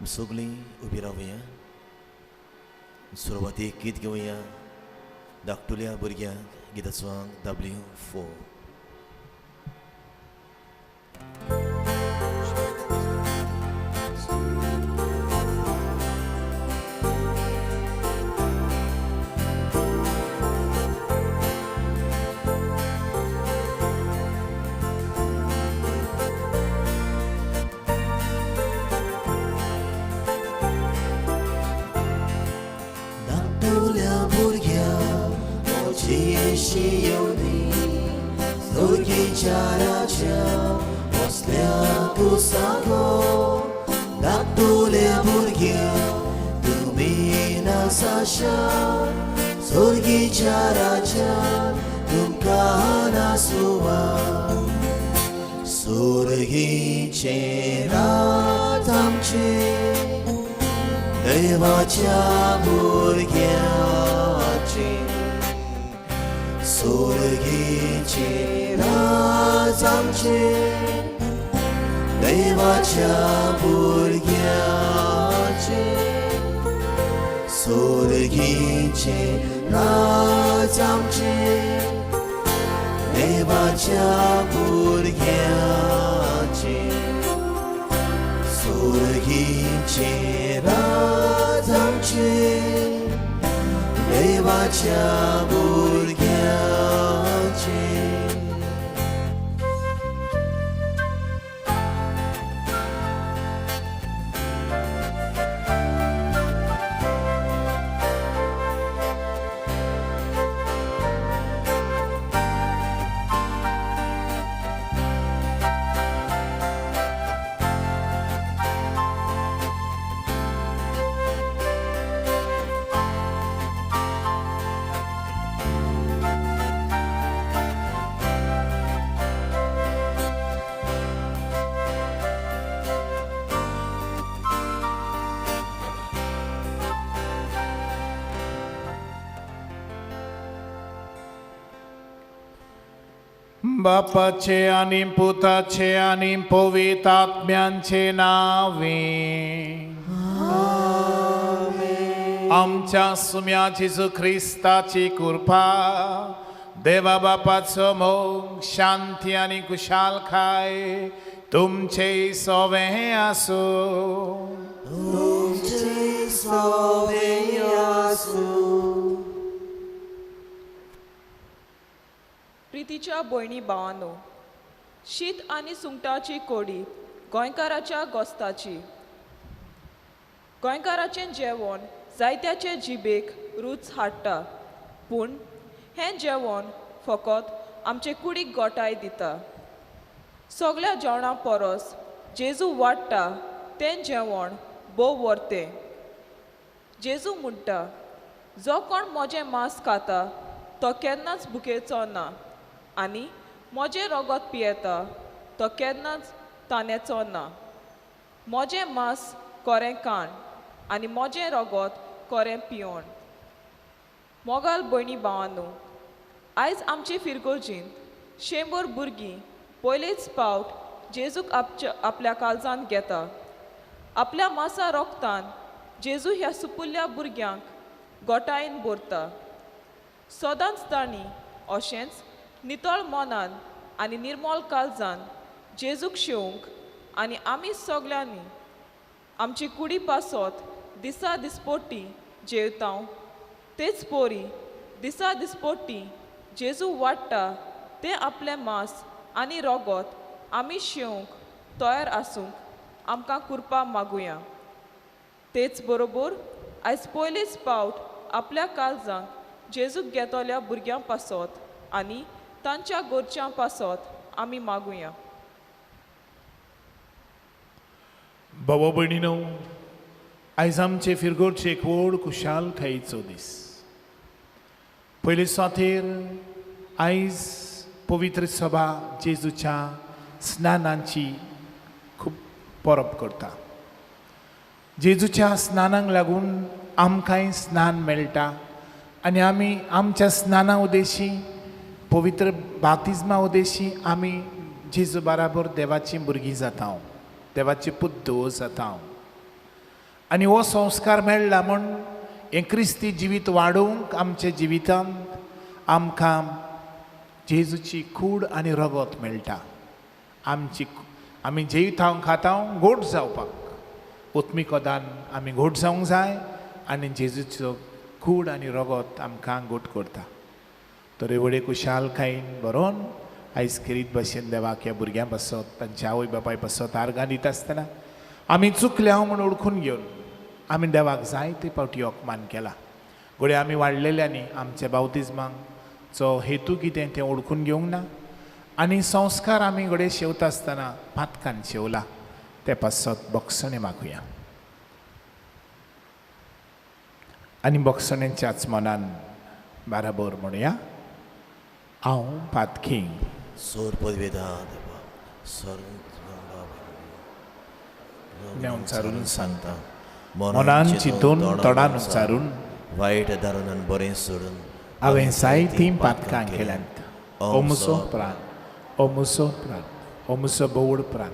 सगळीं उबी रावया. सुरवातीक गीत घेवया धाकटुल्या भुरग्यांक गिताचो आंक W4. धाकटुल्या भुरग्यांक म्हजी येशी येवनी सुर्गीच्या राज्या बसल्या कुसागो. धाकटुल्या भुरग्यांक तुमी नासाशा सुर्गीच्या राज्यांत तुमकां नासुवा. सुर्गीचें राज आमचें देवाच्या भुरग्याचें. सुर्गीचें राज आमचें देवाच्या भुरग्याचें. सुर्गीचें राज आमचें देवाच्या भुरग्याचें. सुर्गीचें राज आमचें देवाच्या भुरग्याचें. बापाचे आनी पुताचे आनी पवित्र आत्म्यांचे नावे. आमच्या सुम्या जेजू ख्रिस्ताची कृपा, देवा बापाचो मोग, शांती आनी कुशालकाय तुमचे सोवे आसूं. तुमचे सोवे आसूं. प्रितीच्या भयणी भावानो, शीत आनी सुंगटाची कोडी गोंयकाराच्या गोस्ताची. गोंयकाराचें जेवण जायत्याचे जिबेक रूच हाडटा, पूण हें जेवण फकत आमचे कुडीक गोठाय दिता. सगळ्या जेवणा परस जेजू वाडटा तें जेवण भोव व्हरतें. जेजू म्हणटा, जो कोण म्हजें मांस खाता तो केन्नाच भुकेचो ना आनी म्हजें रगत पियेता तो केन्नाच तानेचो ना. म्हजें मांस कोरें काण आनी म्हजें रगत कोरें पियोण. मोगाल भयणी भावानू, आयज आमचे फिरगोजींत 100 भुरगीं पयलेच पावट जेजूक आपल्या काळजांत घेता. आपल्या मांसा रोगतान जेजू ह्या सुपुल्ल्या भुरग्यांक गोठायेन भरता. सदांच तांणी अशेंच नितळ मनान आनी निर्मळ काळजान जेजूक शेवंक आनी आमी सगल्यांनी आमची कुडी पासत दिसा दिसपोटी जेवता तेच पोरी दिसा दिसपोटी जेजू वाडटा तें आपलें मांस आनी रगत आमी शेवंक तयार आसूंक आमकां कृपा मागुया. तेच बरोबर आयज पयलेच पावट आपल्या काळजांक जेजूक घेतल्या भुरग्यां पासत आनी तांच्या गोरच्यां पासत आमी मागुया. बाबा भयणीनो, आयज आमचे फिरगोरचे एक व्हड खुशालकायेचो दीस. पयले सुवातेर आयज पवित्र सभा जेजूच्या स्नानांची खूब परब करता. जेजूच्या स्नानांक लागून आमकांय स्नान मेळटा आनी आमी आमच्या स्नाना उदेशी पवित्र बातिज्मा उदेशी आमी जेजू बराबर देवाची भुरगीं जाता, देवाची पुद्दो जाता. आनी हो संस्कार मेळ्ळा म्हूण हें क्रिस्ती जिवीत वाडोवंक आमच्या जिवितांत आमकां जेजूची कूड आनी रगत मेळटा. आमची आमी जेयता खाता गोड जावपाक उत्मिकोदान आमी गोड जावंक जाय आनी जेजूचो कूड आनी रगत आमकां गोड करता. तर व्हडे खुशालकायेन बरोवन आयज खेरीत भशेन देवाक ह्या भुरग्यां पासत तांच्या आवय बापाय पासत आर्गां दिता आसतना आमी चुकल्या म्हूण ओळखून घेवन आमी देवाक जायते फावटी अपमान केला. घडये आमी वाडलेल्यांनी आमच्या बावतिज्माचो हेतू कितें तें ओळखून घेवंक ना आनी संस्कार आमी घडये शेवता आसतना पातकान शेवला. ते पासत बोगसणें मागुया आनी बोगसणेच्याच मनान बाराबर म्हणुया, हांव पातकी. सोर पदवेदा देवा सर उच्चारून सांगता, मनान चिंतून तोंडान उच्चारून वायट दारून बरें सोडून हांवें जायतीं पातकां केल्यांत. ओ म्हजो प्राण, ओ म्हजो प्राण, ओ म्हजो बोवड प्राण,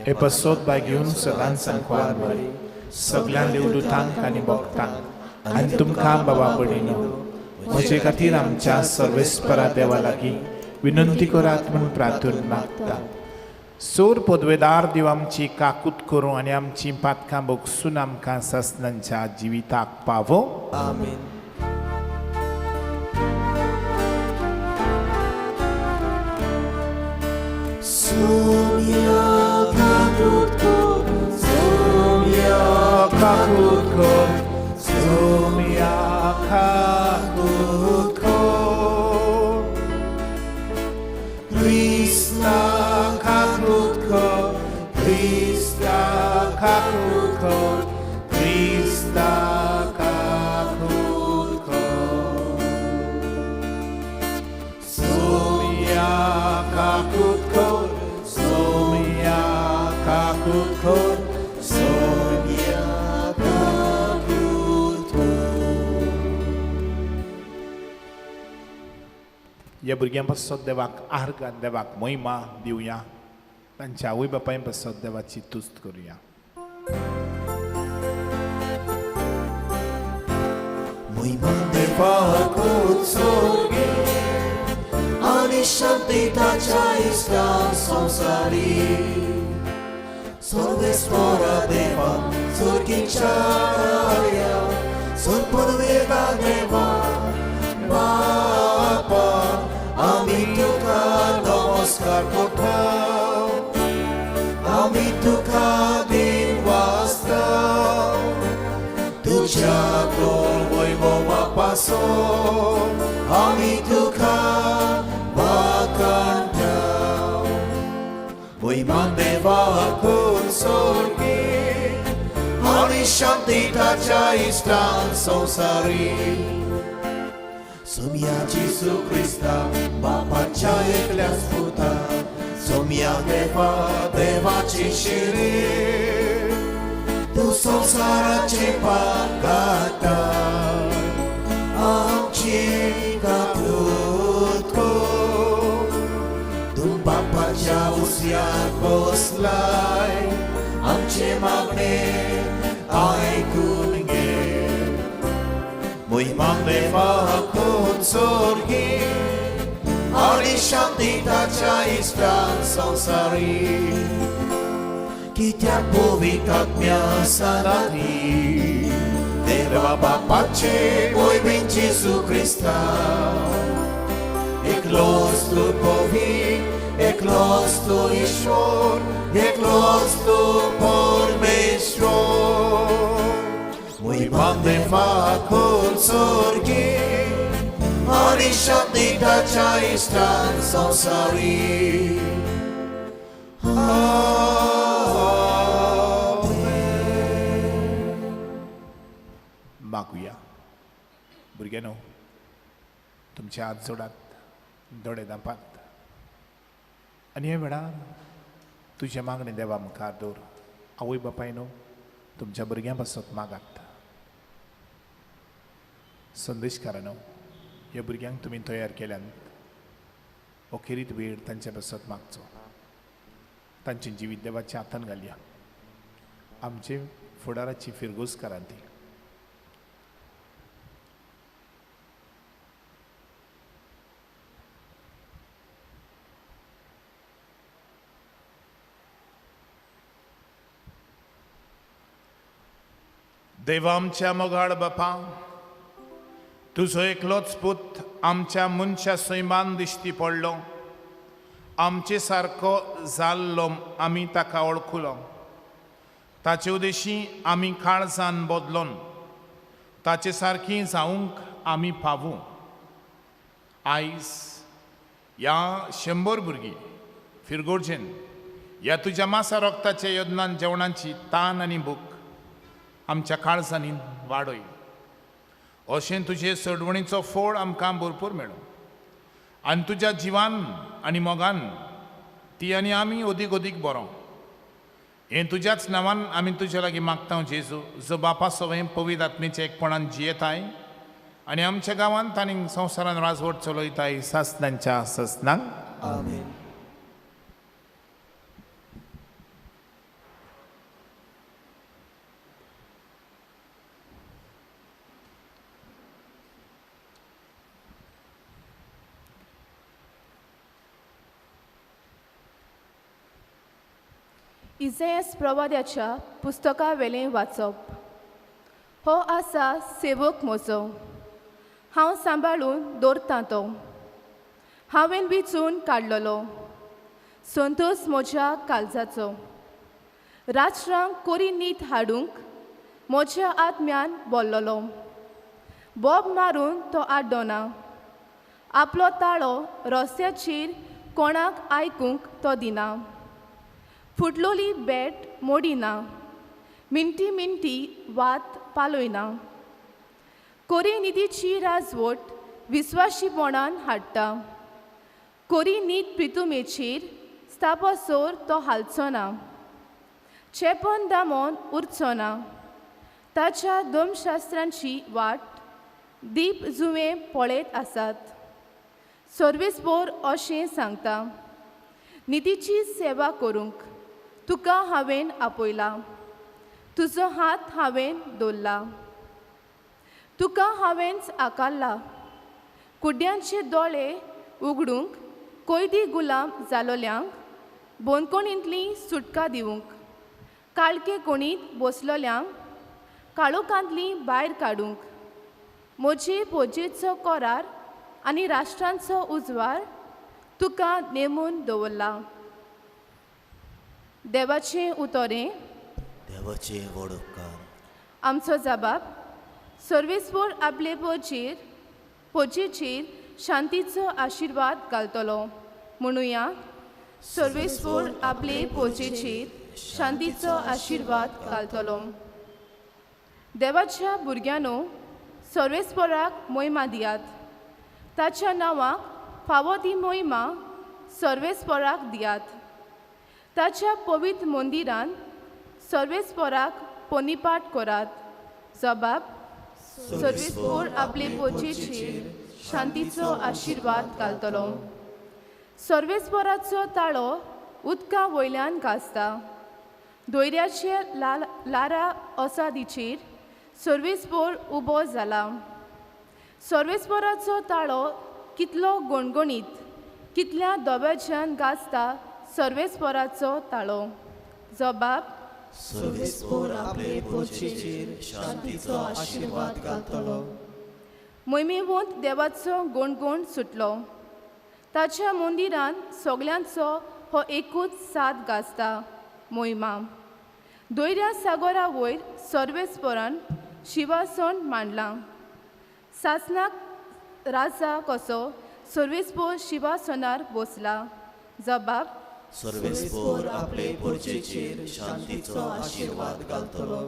हे पासत बागेवन सदांच सांकवार बरी सगळ्या देवदूतांक आनी भक्तांक आनी तुमकां बाबा भयणीनो म्हजे खातीर आमच्या सर्वेस्परा देवा लागीं विनंती करात म्हूण प्रार्थून मागता. सोर पदवेदार देव आमची काकूत करूं आनी आमची पातकां भोगसून आमकां सासणांच्या जिविताक पावो. आमेन. ह्या भुरग्यां पासत देवाक आर्गां, देवाक महिमा दिवया, तांच्या आवय बापाय पासत देवाची तुस्त करुया. महिमा देवाकूच सोर्गे आनी शांती ताच्या इश्टां संवसारी. सर्वेस्परा देवा सोर्गीच्या राया सोर पदवेदा देवा बापा आमी तुका नमस्कार करता, आमी तुका दिन वाचता तुज्या वैभवा पासून आमी तुका वाखाणटा. वैमान देवाकूच सोर्गे आनी शांती ताच्या इश्टां संवसारी. सोम्या जेजू क्रिस्ता बापाच्या एकल्या पुता सोम्या देवा देवाची शिरी तूं संवसाराचे पाप काडटा आमची काकूत कर. तूं बापाच्या उस्यार बसलाय आमचे मागणे आयकून घे. महिमा देवाकूच सोर्गे आनी शांती ताच्या इश्टां संवसारी. कित्याक पवित्र आत्म्या सांगाती देवा बापाचे वरवीं जेजू क्रिस्ता एकलोच तूं पवित्र, एकलोच तूं ईश्वर, एकलोच तूं परमेश्वर. महिमा देवाकूच सोर्गे आनी शांती ताच्या इश्टां संवसारी. मागुया. भुरग्यांनो तुमचे हात जोडात, दोळे धांपात आनी हे वेळार तुजें मागणें देवा मुखार दवर. आवय बापायनो तुमच्या भुरग्यां पासत मागात. संदेशकारानो ह्या भुरग्यांक तुमी तयार केल्यान हो खेरीत वेळ तांच्या पासत मागचो. तांचें जिवीत देवाच्या हातान घालया. आमचे फुडाराची फिरगूज करांती. देवा आमच्या मोगाळ बापा, तुजो एकलोच पूत आमच्या मनशा सैमान दिश्टी पडलो, आमचे सारको जाल्लो आमी ताका वळखुलो, ताचे उदेशी आमी काळजान बदलोन ताचे सारकी जावंक आमी पावूं. आयज ह्या 100 भुरगीं फिरगोर्जेन ह्या तुज्या मासा रोगताच्या योदनान जेवणाची तान आनी भूक आमच्या काळजांनी वाडय, अशें तुजे सोडवणीचो फोड आमकां भरपूर मेळो आनी तुज्या जिवान आनी मोगान ती आनी आमी अदीक अदीक बरो. हें तुज्याच नांवान आमी तुज्या लागीं मागता जेजू, जो बापा सवय पवित्र आत्मेच्या एकपणान जियेताय आनी आमच्या गांवांत आनी संवसारान राजवट चलयताय सासणांच्या सासणांक. आमेन. इजायास प्रवाद्याच्या पुस्तकावेलें वाचप. हो आसा सेवक म्हजो, हांव सांबाळून दवरतां तो, हांवें विचून काडलेलो संतोस म्हज्या काळजाचो. राष्ट्रांक कोरी नीत हाडूंक म्हज्या आत्म्यान बोल्लोलो, बोब मारून तो आड्डोना, आपलो ताळो रस्त्याचेर कोणाक आयकूंक तो दिना. फुटलोली बेट मोडिना, मिनटी मिनटी वात पालयना. कोरी निधीची राजवट विस्वाशीपणान हाडटा, कोरी नीत प्रितुमेचेर स्थापसोर तो हालचो ना, चेपन दामोन उरचो ना. ताच्या धर्मशास्त्रांची वाट दीप जुवें पळयत आसात. सर्वेस्पोर अशें सांगता, निधीची सेवा करूंक तुका हांवें आपयला, तुजो हात हांवें दवरला, तुका हांवेंच आकारला. कुड्ड्यांचे दोळे उगडूंक, कोयदी गुलाम जालोल्यांक बंदखणींतली सुटका दिवंक, काळखे कोणीत बसलोल्यांक काळोखांतली भायर काडूंक, म्हजे पोजेचो करार आनी राष्ट्रांचो उजवार तुका नेमून दवरला. देवाचें उतरें. देवाचें व्हड उपकार. आमचो जबाब सर्वेस्पोर आपले पोजेचेर शांतीचो आशिर्वाद घालतलो. म्हणुया, सर्वेस्पोर आपले पोजेचेर शांतीचो आशिर्वाद घालतलो. देवाच्या भुरग्यांनो, सर्वेस्पोराक मोहिमा दियात, ताच्या नांवाक फावो ती मोहिमा सर्वेस्पोराक दियात. ताच्या पवित्र मंदिरान सर्वेस्पोराक पोनीपाट करात. जबाब सर्वेस्पोर आपले पोजेचेर शांतीचो आशिर्वाद घालतलो. सर्वेस्पोराचो ताळो उदका वयल्यान गाजता, दोयऱ्याचे लारा असादीचेर सर्वेस्पोर उबो जाला. सर्वेस्पोराचो ताळो कितलो गणगणीत, कितल्या दोब्याच्यान गाजता सर्वेस्पोराचो ताळो. जबाब सर्वेस्पोर आपले पोजेचेर शांतीचो आशिर्वाद घालतलो. मोहिमेवंत देवाचो गणगण सुटलो, ताच्या मंदिरान सगल्यांचो हो एकूच साद गाजता मोहिमा. दोयऱ्या सागोरा वयर सर्वेस्पोरान शिवासण मांडलां, सासनाक राजा कसो सर्वेस्पोर शिवासनार बसला. जबाब सर्वेस्पोर आपले पोजेचेर शांतीचो आशिर्वाद घालतलो.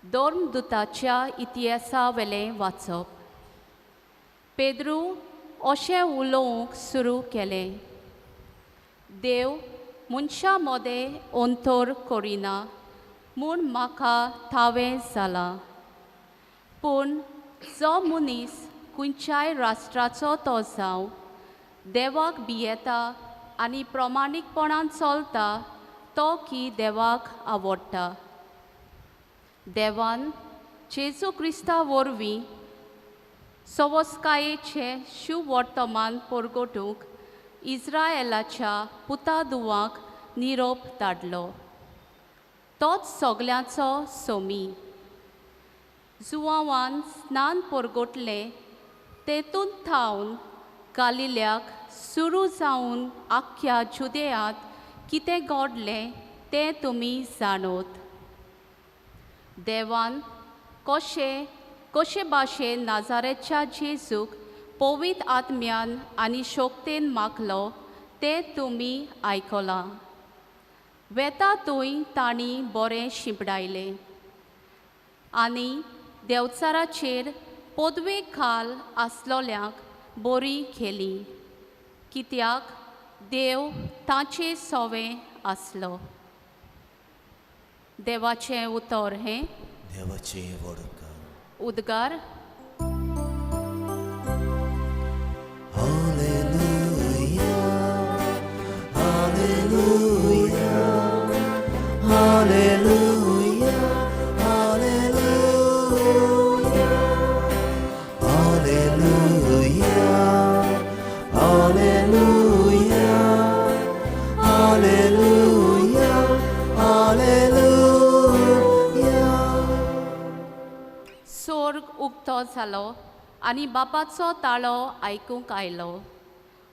धर्मदूताच्या इतिहासावेलें वाचप. पेद्रू अशें उलोवंक सुरू केलें, देव मनशां मदें अंतर करिना म्हूण म्हाका थावें जालां. पूण जो मनीस खंयच्याय राष्ट्राचो तो जावं देवाक भियेता आनी प्रमाणीकपणान चलता तो की देवाक आवडटा. देवान जेजू क्रिस्ता वरवीं सवस्कायेचें शुवर्तमान परगटूंक इस्रायलाच्या पुता दुवांक निरोप धाडलो. तोच सगल्यांचो सोमी. जुवांवान स्नान परगटलें तेतून थावन गालिल्याक सुरू जावन आख्ख्या जुदेयांत कितें घडलें तें तुमी जाणोत. देवान कशें कशे भाशेन नाजारेच्या जेजूक पवित्र आत्म्यान आनी शक्तेन मागलो तें तुमी आयकलां. वेता थंय तांणी बरें शिंपडायलें आनी देवचाराचेर पदवे खाल आसलोल्यांक बरी केली, कित्याक देव तांचे सवें आसलो. देवाचें उतर हें. देवाचें व्हड उपकार. उद्गार. Hallelujah, hallelujah, hallelujah, hallelujah, hallelujah, hallelujah, hallelujah, hallelujah. स्वर्ग उक्तो जालो आनी बापाचो ताळो आयकूंक आयलो.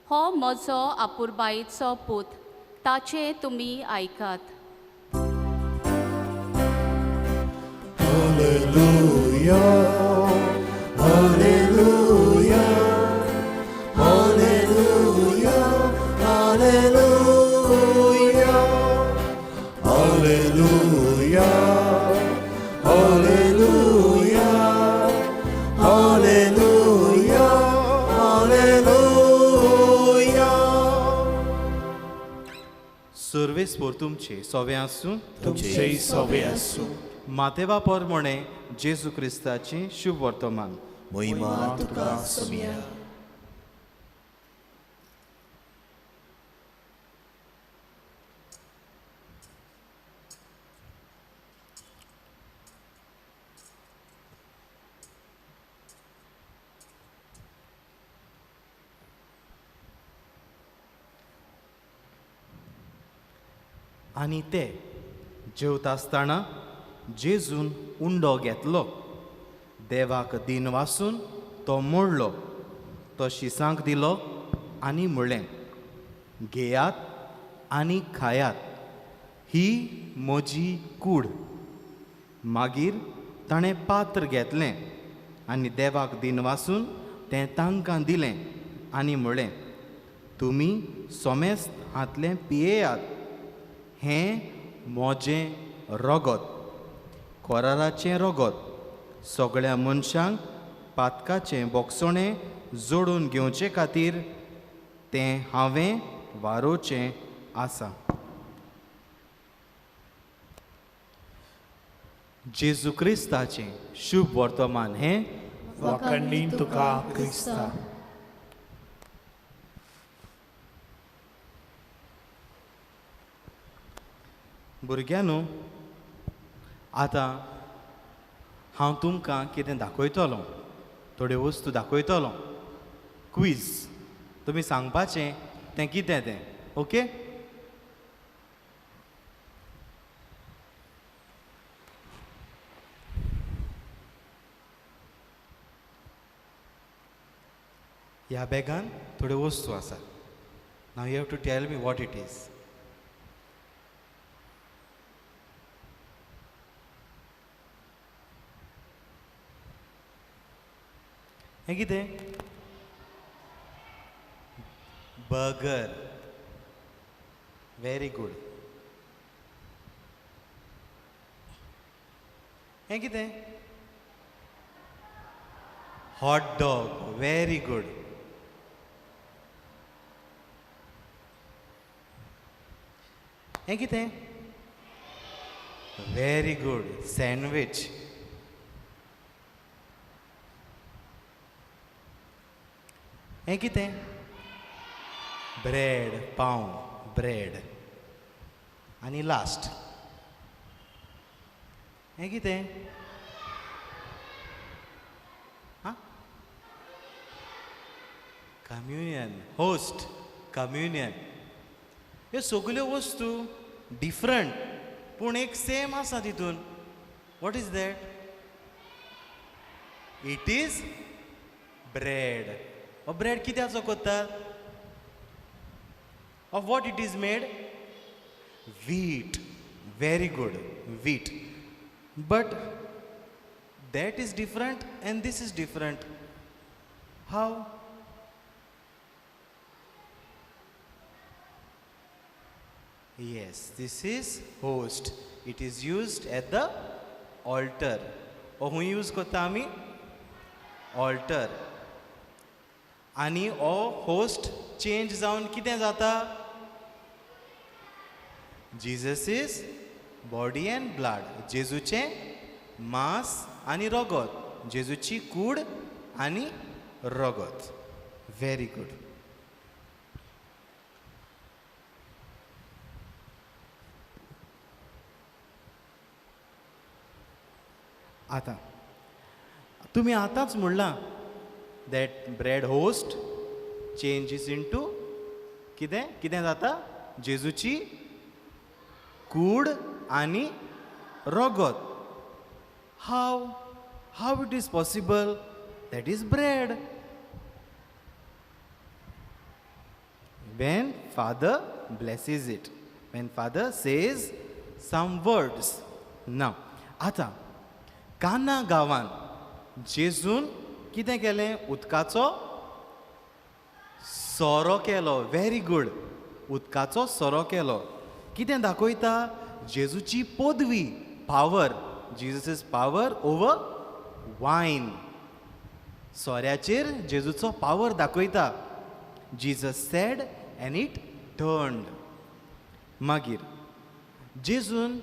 हो म्हजो आपुरबायेचो पूत, ताचें तुमी आयकात. Hallelujah, hallelujah, hallelujah, hallelujah, hallelujah, hallelujah, hallelujah, hallelujah. सर्वेस्पोर तुमचे सोवे आसूं. तुमचेय सवे आसूं. मातेवा परमणे जेजू क्रिस्ताचें शुभ वर्तमान. महिमा तुका सोमिया. आनी ते जेवता आसतना जेजून उंडो घेतलो, देवाक दिन वासून तो मोडलो, तो शिसांक दिलो आनी म्हणलें, घेयात आनी खायात, ही म्हजी कूड. मागीर ताणें पात्र घेतलें आनी देवाक दिन वासून तें तांकां दिलें आनी म्हणलें, तुमी सोमेस्त हांतलें पियेयात, हें म्हजें रगत, कोराराचें रगत, सगळ्या मनशांक पातकाचें बोगसणें जोडून घेवचे खातीर तें हांवें वारोवचें आसा. जेजू क्रिस्ताचें शुभ वर्तमान हें. वाखणणी तुका क्रिस्ता. भुरग्यांनो, आतां हांव तुमकां कितें दाखयतलो, थोड्यो वस्तू दाखयतलो. क्वीज, तुमी सांगपाचें तें कितें तें. ओके? ह्या बॅगान थोड्यो वस्तू आसात. Now you have to tell me what it is. हें कितें? बर्गर. Very good. हें कितें? Hot dog. Very good. हें कितें? Very good, sandwich. हें कितें? ब्रेड, पाव, ब्रेड. आनी लास्ट हें कितें? आं, कम्युनियन, होस्ट, कम्युनियन. ह्यो सगल्यो वस्तू डिफरंट पूण एक सेम आसा तितून. What is that? It is bread. हो ब्रेड कित्याचो करतात? Of what it is made? Wheat. Very good, wheat. But that is different and this is different. How? Yes, this is host. It is used at the altar. O who use करता आमी? Altar. आनी ओ host change जावन कितें जाता? Jesus is body and blood. जेजूचें मांस आनी रगत, जेजूची कूड आनी रगत. Very good. आतां तुमी आतांच म्हणलां that bread host changes into कितें? कितें जाता? जेजूची कूड आनी रगत. How? How it is possible? That is bread. When father blesses it, when father says some words. Now आतां काना गांवान जेजून कितें केलें? उदकाचो सोरो केलो. व्हेरी गूड, उदकाचो सोरो केलो. कितें दाखयता? जेजूची पदवी, power. Jesus is power over wine. सोऱ्याचेर जेजूचो पावर दाखयता. Jesus said and it turned. मागीर जेजून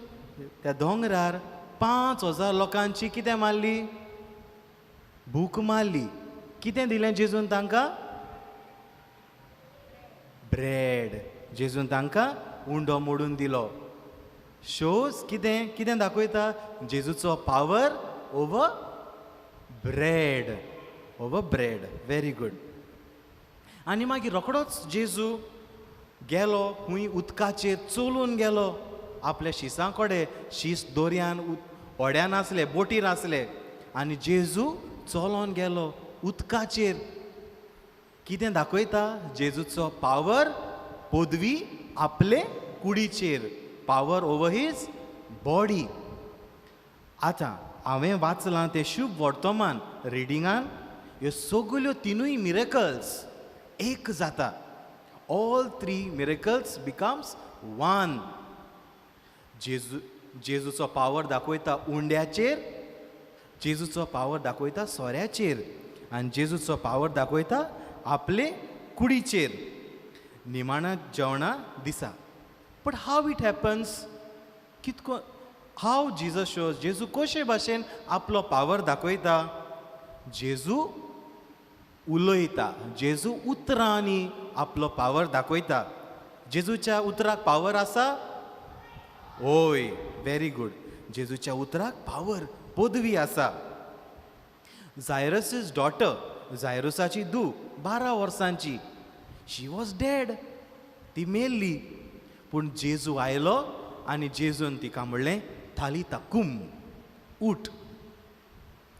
त्या दोंगरार 5000 लोकांची कितें मारली? भूक मारली. कितें दिलें जेजून तांकां? ब्रेड. जेजून तांकां उंडो मोडून दिलो. शोज कितें? कितें दाखयता? जेजूचो power over bread. Over bread. Very good. आनी मागीर रोखडोच जेजू गेलो खूंय उदकाचेर चलून गेलो आपल्या शिसां कडेन. शीस दोरयान होड्यान आसले, बोटीर आसले, आनी जेजू चलोन गेलो उदकाचेर. कितें दाखयता? जेजूचो पावर, पदवी आपले कुडीचेर, पावर ओवर his body. आतां हांवें वाचलां तें शुभ वर्तमान रिडिंगान ह्यो सगल्यो तिनूय मिरेकल्स एक जाता. All three miracles becomes one. जेजूचो पावर दाखयता उंड्याचेर, जेजूचो पावर दाखयता सोऱ्याचेर, आनी जेजूचो पावर दाखयता आपले कुडीचेर निमाणा जेवणा दिसा. But how it happens? कितको हाव जीजस शोज? जेजू कशे भाशेन आपलो पावर दाखयता? जेजू उलयता, जेजू उतरांनी आपलो पावर दाखयता. जेजूच्या उतराक पावर आसा? ओय, व्हेरी गूड. जेजूच्या उतराक पावर, पदवी आसा. जायरस is daughter, जायरसाची धूव 12 वर्सांची, शी वॉज डेड, ती मेल्ली. पूण जेजू आयलो आनी जेजून तिका म्हणलें थालिता कुम, उठ.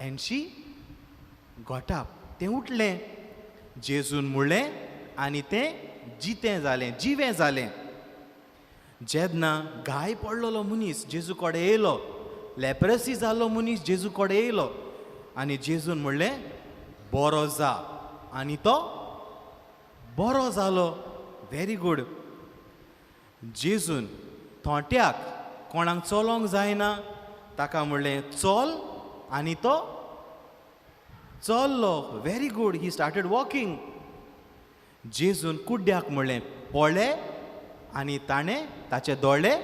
एंड she got up, तें उठलें. जेजून म्हणलें आनी तें जितें जालें, जिवें जालें. जेन्ना घाय पडलेलो मनीस जेजू कडेन येयलो, लेप्रसी जाल्लो मनीस जेजू कडेन येयलो आनी जेजून म्हणलें बरो जा, आनी तो बरो जालो. Very good. जेजून थोंट्याक कोणाक चलोंक जायना ताका म्हणलें चल, आनी तो चल्लो. Very good, he started walking. जेजून कुड्ड्याक म्हणलें पळे आनी ताणें ताचे दोळे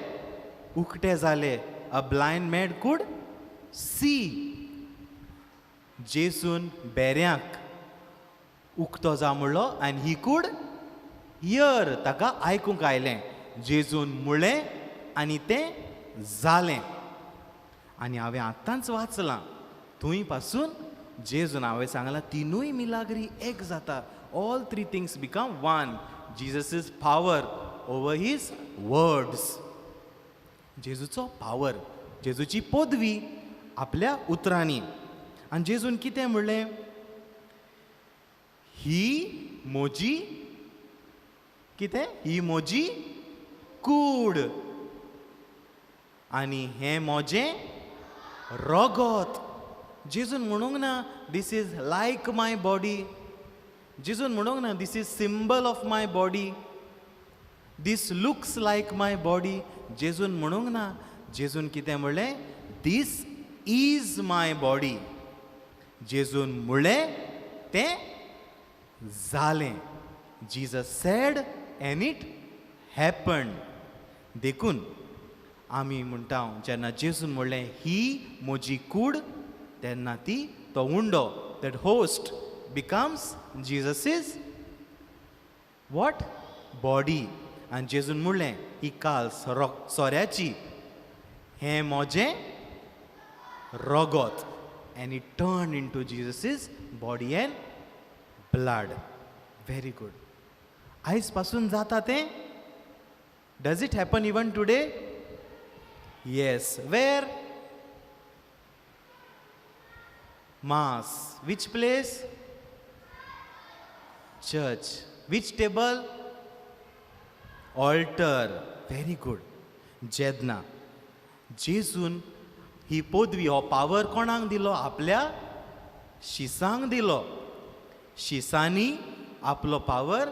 उकटे जाले. A blind man could see. जेजून बेऱ्यांक उक्तो जा म्हणलो आनी he could here, ताका आयकूंक आयलें. जेजून म्हणलें आनी तें जालें. आनी हांवें आतांच वाचलां थंय पासून जेजून हांवें सांगलां तिनूय मिलाग्री एक जाता. All three things become one. Jesus is power over his words. जेजूचो पावर, जेजूची पदवी आपल्या उतरांनी. आनी जेजून कितें म्हणलें? ही म्हजी कितें? ही म्हजी कूड आनी हें म्हजें रगत. जेजून म्हणूंक ना this is like my body. जेजून म्हणूंक ना this is symbol of my body, this looks like my body. जेजून म्हणूंक ना. जेजून कितें म्हणलें? This is my body. जेजून म्हणलें तें जालें. Jesus said and it happened. देखून आमी म्हणटा जेन्ना जेजून म्हणलें ही म्हजी कूड, तेन्ना ती तो उंडो, that host becomes Jesus is what? Body. आनी जेजून म्हणलें ही काल सोऱ्याची, हें म्हजें रगत. And it turn into Jesus is body and blood. Very good. आयज पासून जाता तें? Does it happen even today? Yes. Where? Mass. Which place? Church. Which table? Altar. Very good. जेदना जेजून ही पदवी, हो पावर कोणाक दिलो? आपल्या शिसांक दिलो. शिसांनी आपलो पावर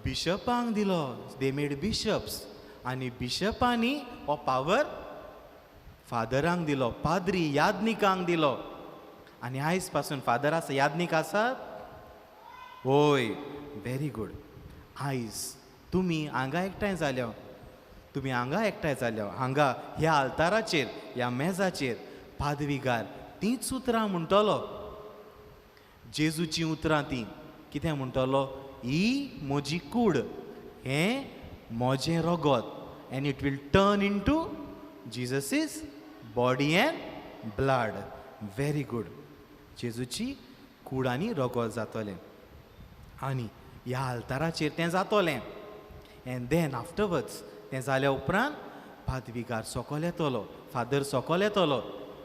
बिशपांक दिलो. They made bishops. आनी बिशपांनी हो पावर फादरांक दिलो, पाद्री यादनिकांक दिलो. आनी आयज पासून फादर आसा, यादनीक आसात? होय. Very good. आयज तुमी हांगा एकठांय जाल्या, तुमी हांगा एकठांय जाल्या, हांगा ह्या आल्ताराचेर, ह्या मेजाचेर पादविगार तींच उतरां म्हणटलो, जेजूचीं उतरां तीं. कितें म्हणटलो? ही म्हजी कूड, हें म्हजें रगत. And it will turn into Jesus is body and blood. Very good. जेजूची कूड आनी रगत जातलें आनी ह्या आल्ताराचेर तें जातलें. एंड then afterwards तें जाल्या उपरांत पादविगार सोकोल येतलो, फादर सोकोल येतलो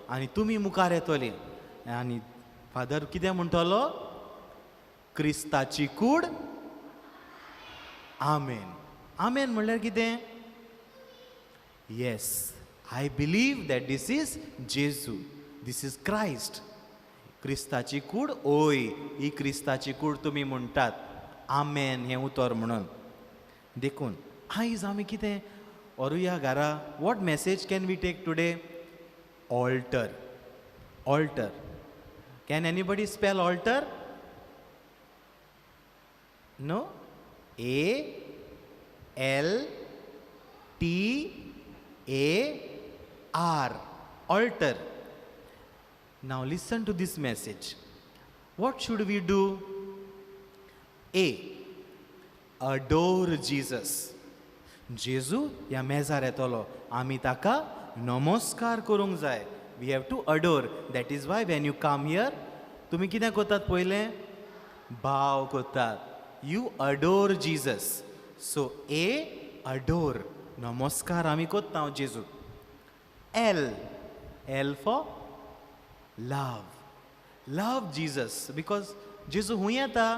आनी तुमी मुखार येतली. आनी फादर कितें म्हणटलो? क्रिस्ताची कूड. आमेन. आमेन म्हणल्यार कितें? Yes, I believe that this is Jesu, this is Christ. क्रिस्ताची कूड, ओय ही क्रिस्ताची कूड तुमी म्हणटात. आमेन हें उतर म्हणून. देखून आयज आमी कितें व्हरूया घरा? What message can we take today? Altar. Altar. Can anybody spell altar? No? A L T A R. Altar. Now listen to this message. What should we do? A, adore Jesus. जेजू ह्या मेजार येतलो, आमी ताका नमस्कार करूंक जाय. We have to adore. That is why when you come here तुमी कितें करतात? पयलें भाव करतात. You adore Jesus. So A, adore, नमस्कार आमी करता जेजू. L, L for love. Love Jesus. Because जेजू खूंय येता?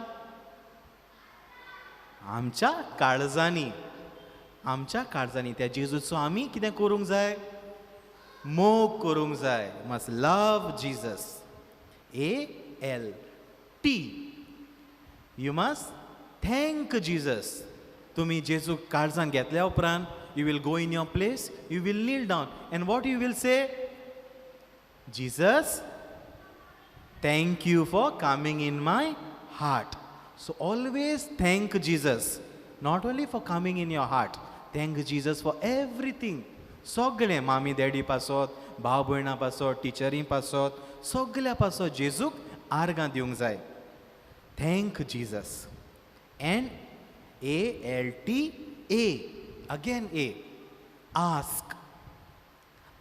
आमच्या काळजांनी. आमच्या काळजांनी त्या जेजूचो आमी कितें करूंक जाय? मोग करूंक जाय. Must love Jesus. A L T, you must thank Jesus. तुमी जेजूक काळजान घेतल्या उपरांत you will go in your place, you will kneel down and what you will say? Jesus, thank you for coming in my heart. So always thank Jesus, not only for coming in your heart, Thank Jesus for everything. सगळें मामी daddy पासत, भाव भयणां पासत, टिचरी पासत, सगळ्या पासत जेजूक आर्गां दिवंक जाय. Thank Jesus. And A L T A, again A, ask.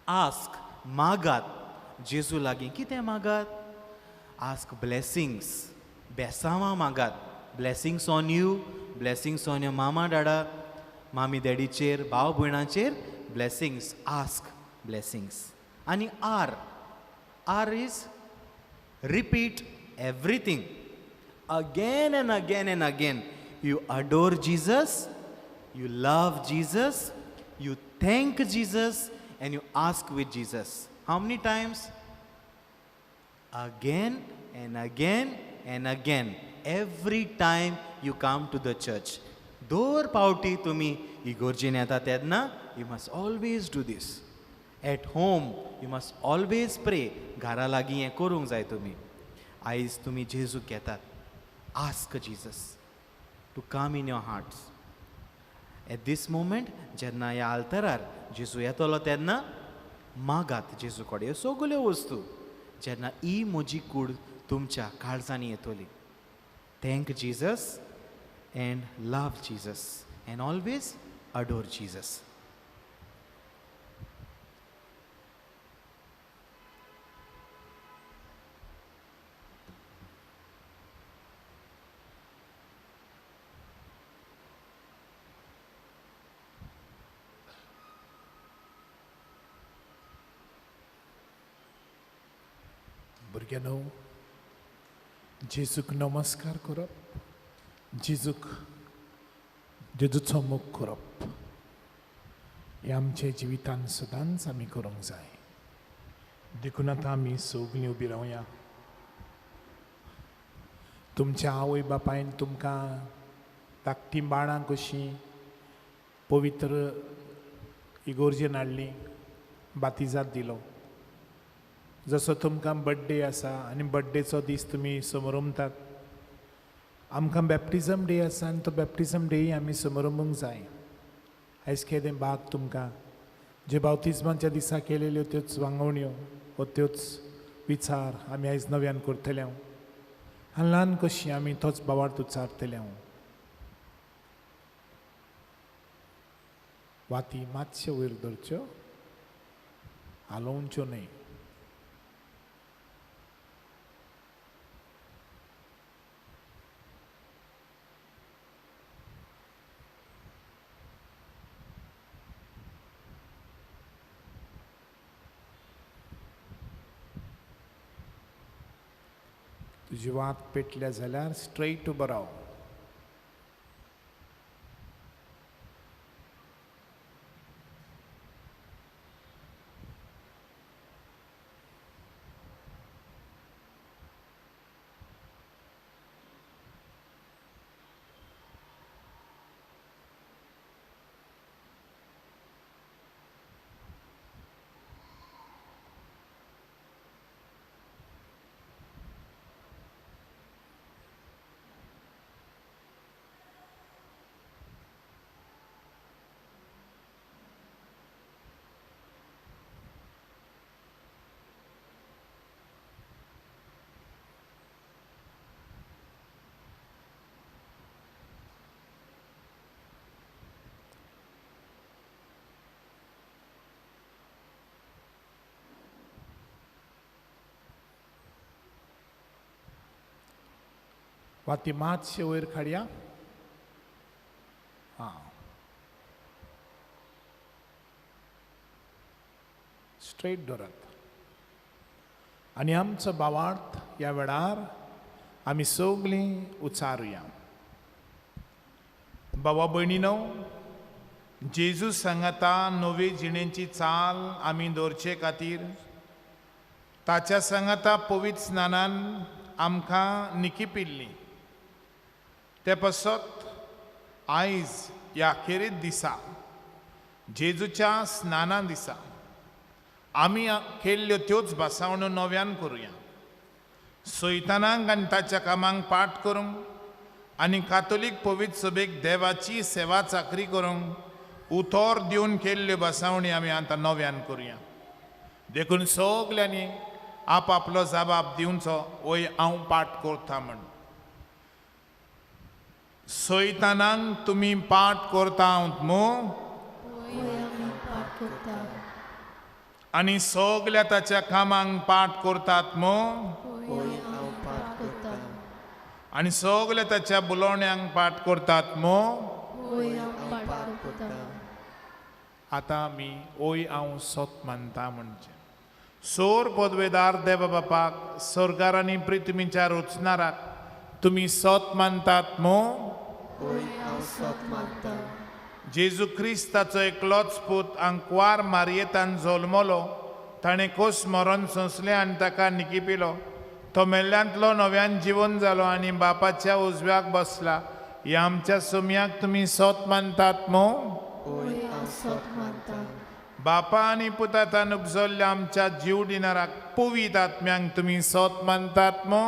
Ask, मागात जेजू लागीं. कितें मागात? आस्क ब्लेसिंग्स, बेसांवां मागात. Blessings on you, blessings on your mama dada, मामी डॅडीचेर, भाव भयणाचेर ब्लेसिंग्स. Ask blessings. आनी R, R is repeat everything again and again and again. You adore Jesus, you love Jesus, you thank Jesus, and you ask with Jesus. How many times? Again and again and again. Every time you come to the church. दर पावटी तुमी इगोर्जेन येता तेन्ना you must always do this. At home you must always pray. घरा लागीं हें करूंक जाय तुमी. आयज तुमी जेजूक घेतात. Ask Jesus to come in your hearts. At this moment जेन्ना ह्या आल्तरार जेजू येतलो तेन्ना मागात जेजू कडेन ह्यो सगल्यो वस्तू, जेन्ना ही म्हजी कूड तुमच्या काळजांनी येतली. Thank Jesus and love Jesus and always adore Jesus. भुरग्यांनो, जेजूक नमस्कार करप, जेजूक जेजूचो मोग करप हें आमच्या जिवितान सदांच आमी करूंक जाय. देखून आतां आमी सगळीं उबी रावया. तुमच्या आवय बापायन तुमकां धाकटीं बाळां कशीं पवित्र इगोर्जेन हाडली, बातिजाद दिलो. जसो तुमकां बड्डे आसा आनी बड्डेचो दीस तुमी समरमतात, आमकां बॅप्टिजम डे आसा आनी तो बॅप्टिजम डेय आमी समरमूंक जाय. आयज केदें भाग तुमकां जे बावतिज्माच्या दिसा केलेल्यो त्योच वांगवण्यो वो त्योच विचार आमी आयज नव्यान करतले आनी ल्हान कशी आमी तोच बावार्थ उच्चारतले. वाती मातशे वयर धरच्यो, हालोवच्यो न्हय. तुजी वात पेटल्या जाल्यार स्ट्रेट उबो राव. वाती मातशे वयर काडया. आं, स्ट्रेट दवरात. आनी आमचो भावार्थ ह्या वेळार आमी सगळीं उचारुया. बाबा भयणीनो, जेजू सांगाता नवे जिणेची चाल आमी दवरचे खातीर ताच्या सांगाता पवित्र स्नानान आमकां निकिपिल्ली. ते पासत आयज ह्या खेरीत दिसा, जेजूच्या स्नाना दिसा, आमी केल्ल्यो त्योच भासावण्यो नव्यान करुया. सैतानांक आनी ताच्या कामांक पाठ करूंक आनी कातोलीक पवित्र सभेक देवाची सेवा चाकरी करूंक उतर दिवन केल्ल्यो बसावणी आमी आतां नव्यान करुया. देखून सगल्यांनी आपआपलो जबाब दिवचो, वय हांव पाठ करता म्हण. सैतानांक तुमी पाठ करता मू आनी सगल्या ताच्या कामांक पाठ करतात मू आनी सगल्या ताच्या बुलोवण्यांक पाठ करतात मू. आतां आमी ओय हांव सत मानता म्हणचें. सोर पदवेदार देवा बापाक, सरकार आनी पृथ्वीच्या रचणाराक तुमी सत मानतात मू. जेजू क्रिस्ताचो एकलोच पूत आंकवार मारयेतान जल्मलो, ताणें कोस मरण सोंसलें आनी ताका निकिपिलो. तो मेल्ल्यांतलो नव्यान जिवन जालो आनी बापाच्या उजव्याक बसला. ह्या आमच्या सुमयाक तुमी सत मानतात मू. बापा आनी पुतातान उपजल्ल्या आमच्या जीव दिनाराक पवीत आत्म्यांक तुमी सत मानतात मू.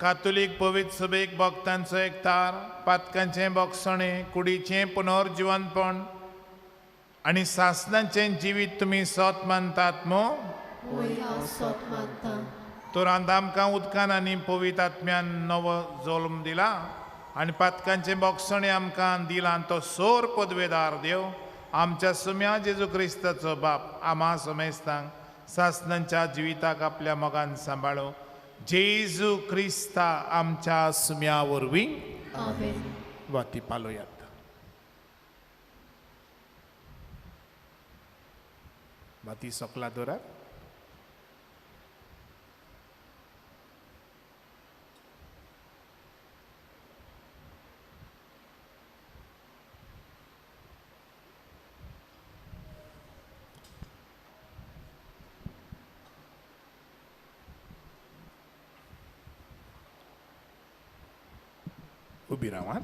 कातोलीक पवित्र सभेक भक्तांचो एक तार, पातकांचें बोगसणें, कुडीचें पुनर्जिवनपण आनी सासनाचें जिवीत तुमी सत मानतात मू. तर आतां आमकां उदकान आनी पवित्र आत्म्यान नवो जल्म दिला आनी पातकांचें बोगसणें आमकां दिलां तो सोर पदवेदार देव आमच्या सुम्या जेजू क्रिस्ताचो बाप आमा समेस्तांक सासनांच्या जिविताक आपल्या मोगान सांबाळो. जेजू क्रिस्ता आमच्या सुम्या वरवीं वाती पालोयात. वाती सकला दवरात. उबी रावात,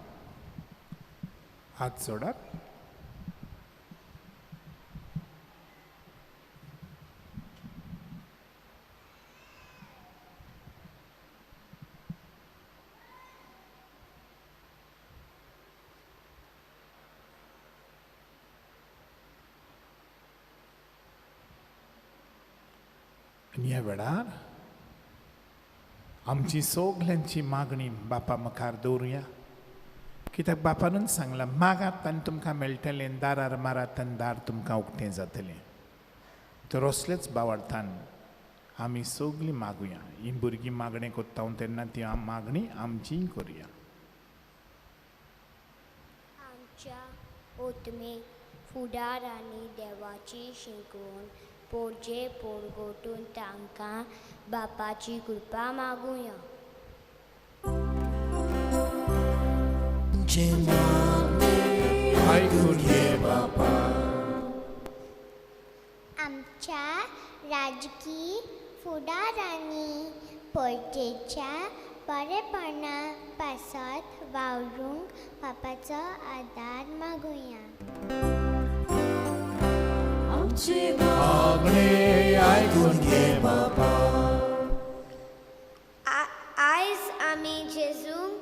हात जोडात. आनी ह्या वेळार आमची सगल्यांची मागणी बापा मुखार दवरुया. कित्याक बापानूच सांगलां, मागात आनी तुमकां मेळटलें, दारार मारात आनी दार तुमकां उक्तें जातलें. तर असलेच बावडतान आमी सगलीं मागुया. हीं भुरगीं मागणें करता तेन्ना ती मागणी आमचीय करुया. आमच्या ओतमे फुडार आनी देवाची शिकवण पोरजे पोरगोटून तांकां बापाची कृपा मागुया. आमच्या राजकी फुडारांनी पोरजेच्या बरेपणा पासत वावरूंक बापाचो आदार मागुया. आयज आमी जेजूंक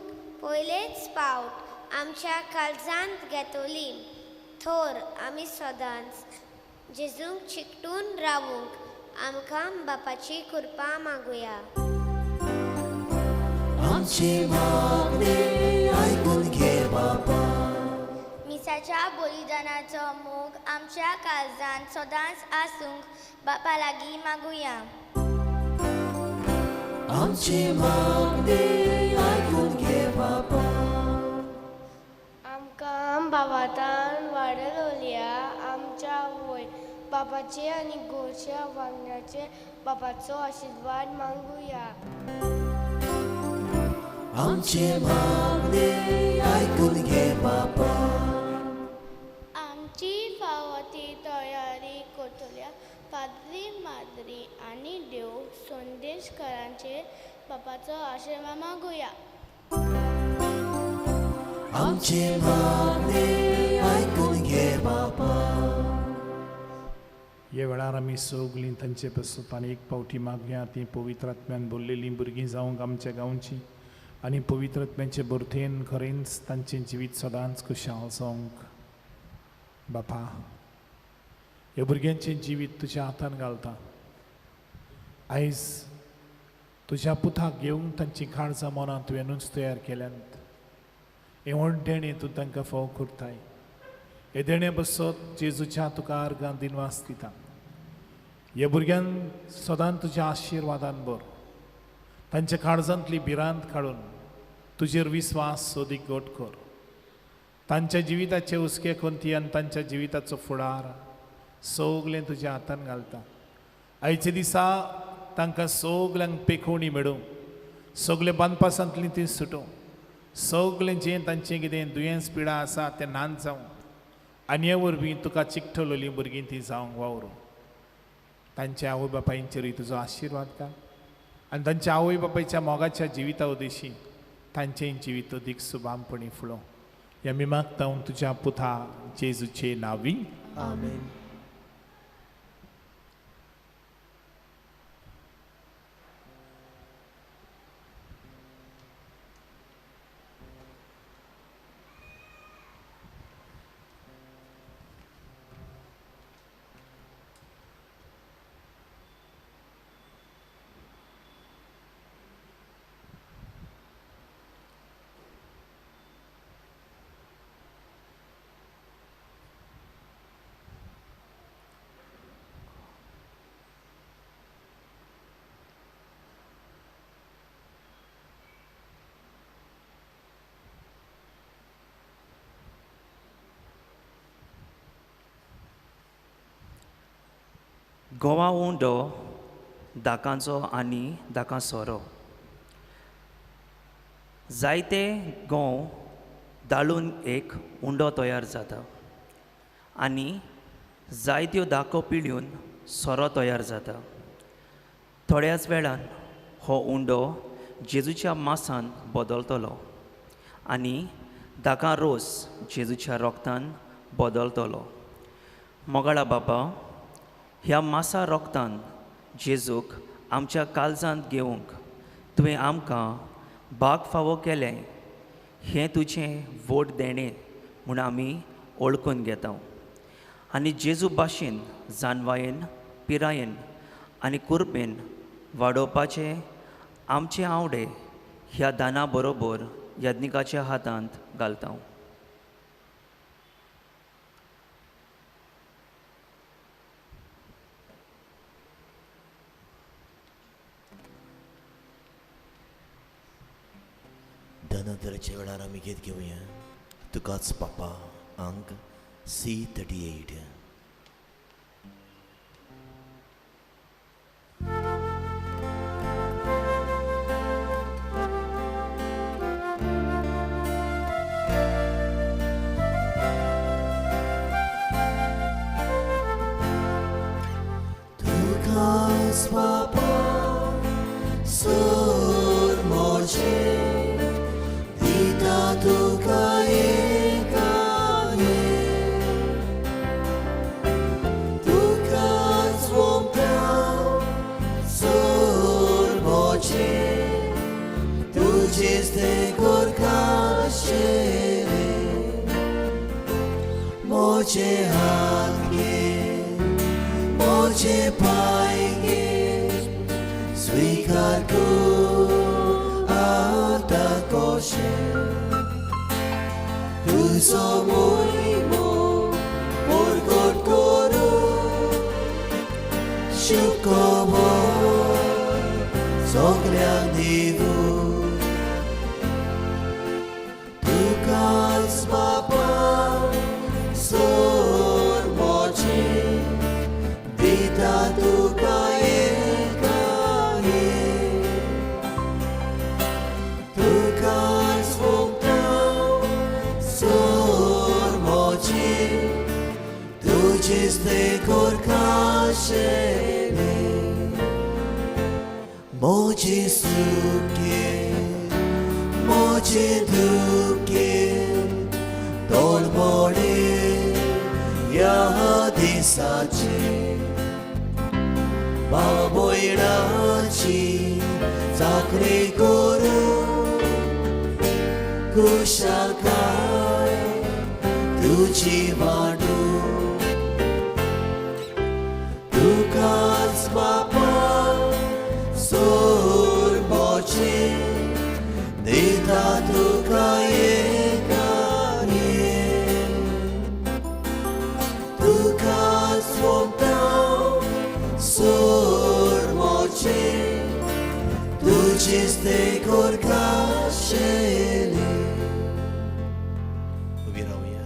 पयलेच पावट आमच्या काळजांत घेतली, थोर आमी सदांच जेजूंक चिकटून रावूंक आमकां बापाची कृपा मागुया. मिसाच्या बलिदानाचो मोग आमच्या काळजांत सदांच आसूंक बापा लागीं मागुया. आमकां बाबातान वाडयलोल्या आमच्या आवय बापाचे आनी गोरच्या वांगड्याचे बापाचो आशिर्वाद मागुया. आमची फावो ती तयारी करतल्या पाद्री माद्री आनी देव संदेशकारांचे बापाचो आशिर्वाद मागुया. ह्या वेळार आमी सगलीं तांचे पसून एक पावटी मागया. ती पवित्र आत्म्यान बोल्लेलीं भुरगीं जावंक आमच्या गांवची आनी पवित्र आत्म्याचे भरतेन खरेंच तांचें जिवीत सदांच खुशाल जावंक बापा ह्या भुरग्यांचें जिवीत तुज्या हातान घालता. आयज तुज्या पुताक घेवन तांचीं काळजां मनां तुवेंनूच तयार केल्यांत. हें व्हड देणें तूं तांकां फावो करताय. हे देणें बसत जेजूच्या तुका आर्गां दिनवास दिता. ह्या भुरग्यांक सदांच तुज्या आशिर्वादान भर. तांच्या काळजांतली भिरांत काडून तुजेर विस्वास सोदीक घट कर. तांच्या जिविताचे हुस्के कोंती आनी तांच्या जिविताचो फुडार सगलें तुज्या हातान घालता. आयच्या दिसा तांकां सगल्यांक पेखोवणी मेळूं, सगळे बांदपासांतलीं ती सुटूं, सगळें जें तांचें कितें दुयेंस पिडा आसा तें नाच जावं आनी हे वरवीं तुका चिकटवलेलीं भुरगीं ती जावंक वावरूं. तांच्या आवय बापायंचेरूय तुजो आशिर्वाद घाल आनी तांच्या आवय बापायच्या मोगाच्या जिविता उदेशी तांचें जिवीत अदीक सुबामपणी फुलोवं. ह्या आमी मागता तुज्या पुता जेजूचे नांवी. आमेन. गोवा उंडो दाकांचो आनी दाकां सोरो. जायते गंव दाळून एक उंडो तयार जाता आनी जायत्यो दाको पिळून सोरो तयार जाता. थोड्याच वेळान हो उंडो जेजूच्या मासान बदलतलो आनी दाकां रोस जेजूच्या रोगतान बदलतलो. मोगाळा बाबा, ह्या मासा रोगतान जेजूक आमच्या काळजांत घेवंक तुवें आमकां भाग फावो केलें हें तुजें व्हड देणें म्हूण आमी वळखून घेता आनी जेजू भाशेन जानवायेन पिरायेन आनी कुरपेन वाडोवपाचें आमचे आवडे ह्या दाना बरोबर याज्ञिकाच्या हातांत घालता. धनंतराच्या वेळार आमी घेत घेवया तुकाच पापा अंक C38. तुकाच पापा सूर मोजे तुका एकाये तुकाच वोमता सूर मोजे तुजेच ते कोरकाशेले मोजे हात घे मोजे पांय घे स्वीकार कर आतां कोशे तुजो मोहिमो परगट करूं शुखबर सगल्यांक दिवूं. तुकाच बापा सूर मोजे दिता तुका एकाये तुकाच वोगता सूर मोजे तुजेच ते कोरकाशेले मोजे सुखे मोजे दुखे तोलमोडे ह्या दिसाचे बाबोयणाची चाकरी करूं खुशालकाय तुजी वाडू तुकाच बापा सोरबोचे दिता तुका एकाने तुकाच सोंपता सोरबोचे तुजीच ते कोरकाशेली. उबी रावया.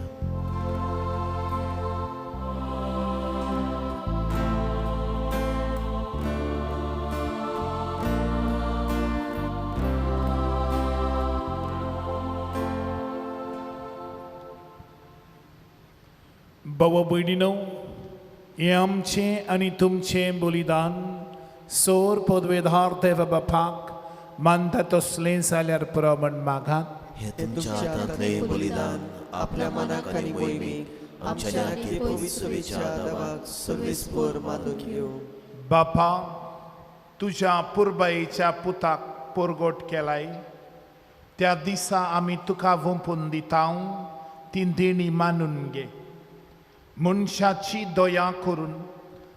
बाबा भयणीनो, हें आमचें आनी तुमचें बलिदान सोर पदवेधार देव बापाक मानता तसलें जाल्यार पुरो म्हण मागात. हे तुमच्या हातांतलें बलिदान आपल्या मनाक आनी मोहिमेक आमच्या न्याकी पवित्र सुवेच्या देवाक सर्वेस्पर मानून घेवं. बापा, तुज्या पुरबायेच्या पुताक पोरगोट केलाय त्या दिसा आमी तुका वंपून दिता ती देणी मानून घे. मनशाची दया करून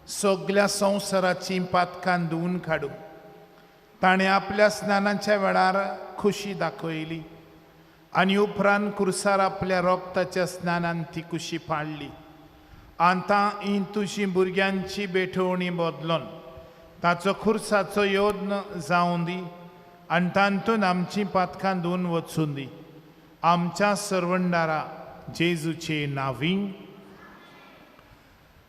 सगल्या संवसाराची पातकां धुवून काडूं ताणें आपल्या स्नानाच्या वेळार खुशी दाखयली आनी उपरांत कुर्सार आपल्या रोगताच्या स्नानान ती खुशी पाडली. आतां ही तुजी भुरग्यांची भेटवणी बदलून ताचो खुर्साचो यत्न जावं दी आनी तातूंत आमचीं पातकां धुवून वचूं दी. आमच्या सर्वंडारा जेजूचे नांवी.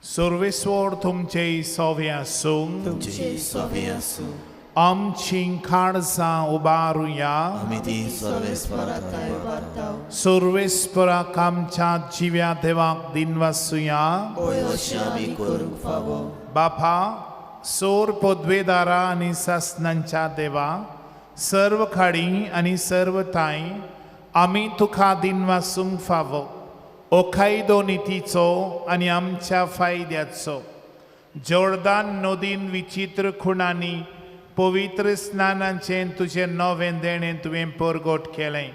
सर्वेस्वर तुमचे सोवे आसूं. तुमचे सोवे आसूं. आमची काळजां उबारुया. आमी ती सर्वेस्पराक उबारता. सर्वेस्पराक आमच्या जिव्या देवाक दिनवासुया. अशें आमी करूंक फावो. बापा, सोर पदवेदारा आनी सासनांच्या देवा, सर्व खाडी आनी सर्व ताई आमी तुका दिनवासूंक फावो. ओखायदो नितीचो आनी आमच्या फायद्याचो जोर्दान नदीन विचित्र खुणांनी पवित्र स्नानाचें तुजें नवें देणें तुवें परगट केलें.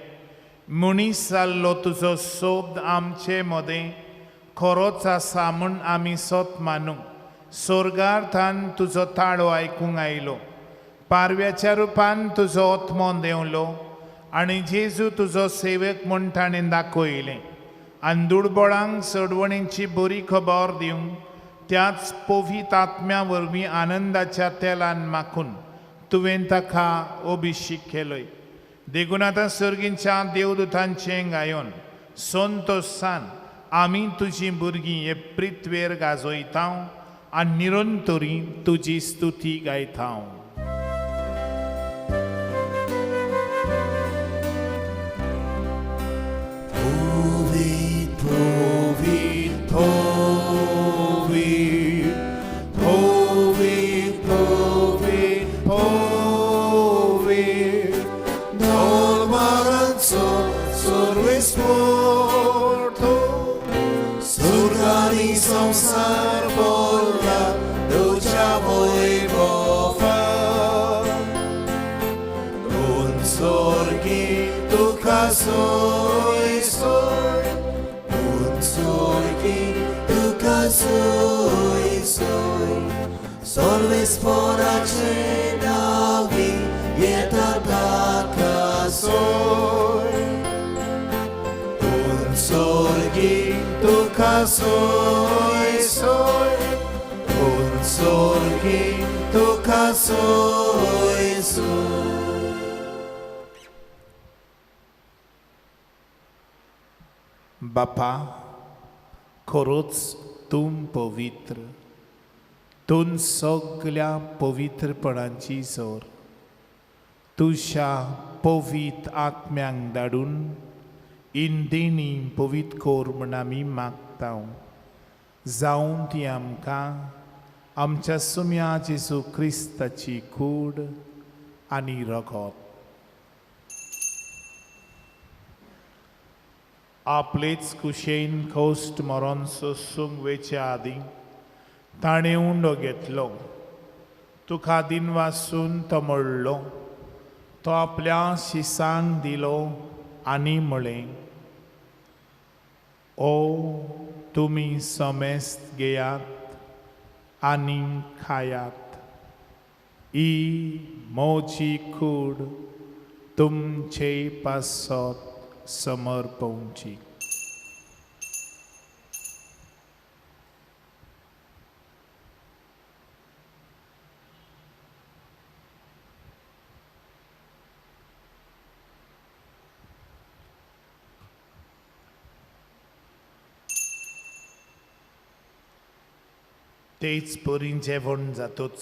मनीस जाल्लो तुजो सोब आमचे मदें खरोच आसा म्हूण आमी सोत मानूं. सोर्गार थान तुजो ताळो आयकूंक आयलो, पारव्याच्या रुपान तुजो आत्मो देंवलो आनी जेजू तुजो सेवक म्हूण ताणें दाखयलें. आनी दुर्बळांक सोडवणेची बरी खबर दिवंक त्याच पवित्र आत्म्या वरवीं आनंदाच्या तेलान माखून तुवें ताका अभिषेक केलोय. देखून आतां सर्गींच्या देवदूतांचें गायोन संतोसान आमी तुजीं भुरगीं हे पृथ्वेर गाजयता आनी निरंतरी तुजी स्तुती गायता. संसार बोला तुझ्या वैभवा उन स्वर्गी तुका सोय सोय उन स्वर्गी तुका सोय सोय सर्वेस्पराचे नावी येता ताका सोय उन स्वर्गी तुका सोय सोय उन स्वर्गी तुका सोय सोय. बापा, खरोच तूं पवित्र, तूं सगल्या पवित्रपणाची जोर. तुज्या पवित्र आत्म्यांक धाडून इंदिणी पवित्र कोर म्हूण आमी मागता. जावं ती आमकां आमच्या सुम्या जेजू क्रिस्ताची कूड आनी रगत. आपलेच कुशेन खोस्ट मरोन सोसूंक वेचे आदीं ताणें उंडो घेतलो, तुका दिनवासून तो मोडलो, तो आपल्या शिसांक दिलो आनी म्हळें, ओ तुमी समेस्त घेयात आनी खायात, ही म्हजी कूड तुमचे पासत समर्पवची. तेच परी जेवण जातूच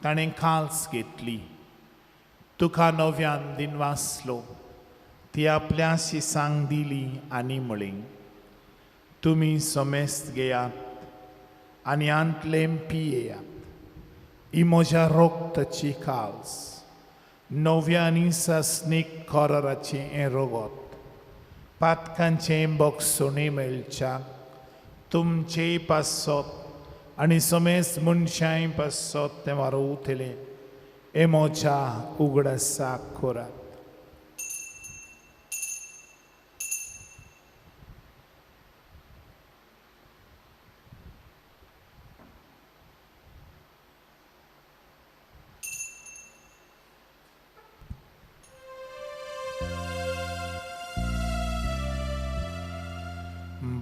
ताणें काल्स घेतली, तुका नव्यान दिनवासलो, ती आपल्या शिसांक दिली आनी म्हळें, तुमी समेस्त घेयात आनी आंतलें पियेयात, ही म्हज्या रोगताची काल्स, नव्या आनी सासणीक कराराचें हें रगत, पातकांचें बक्षणी मेळच्या तुमचे पासत आनी समेस्त मनशांय पासत तें वारोवतलें, हें म्हज्या उगडासाक करात.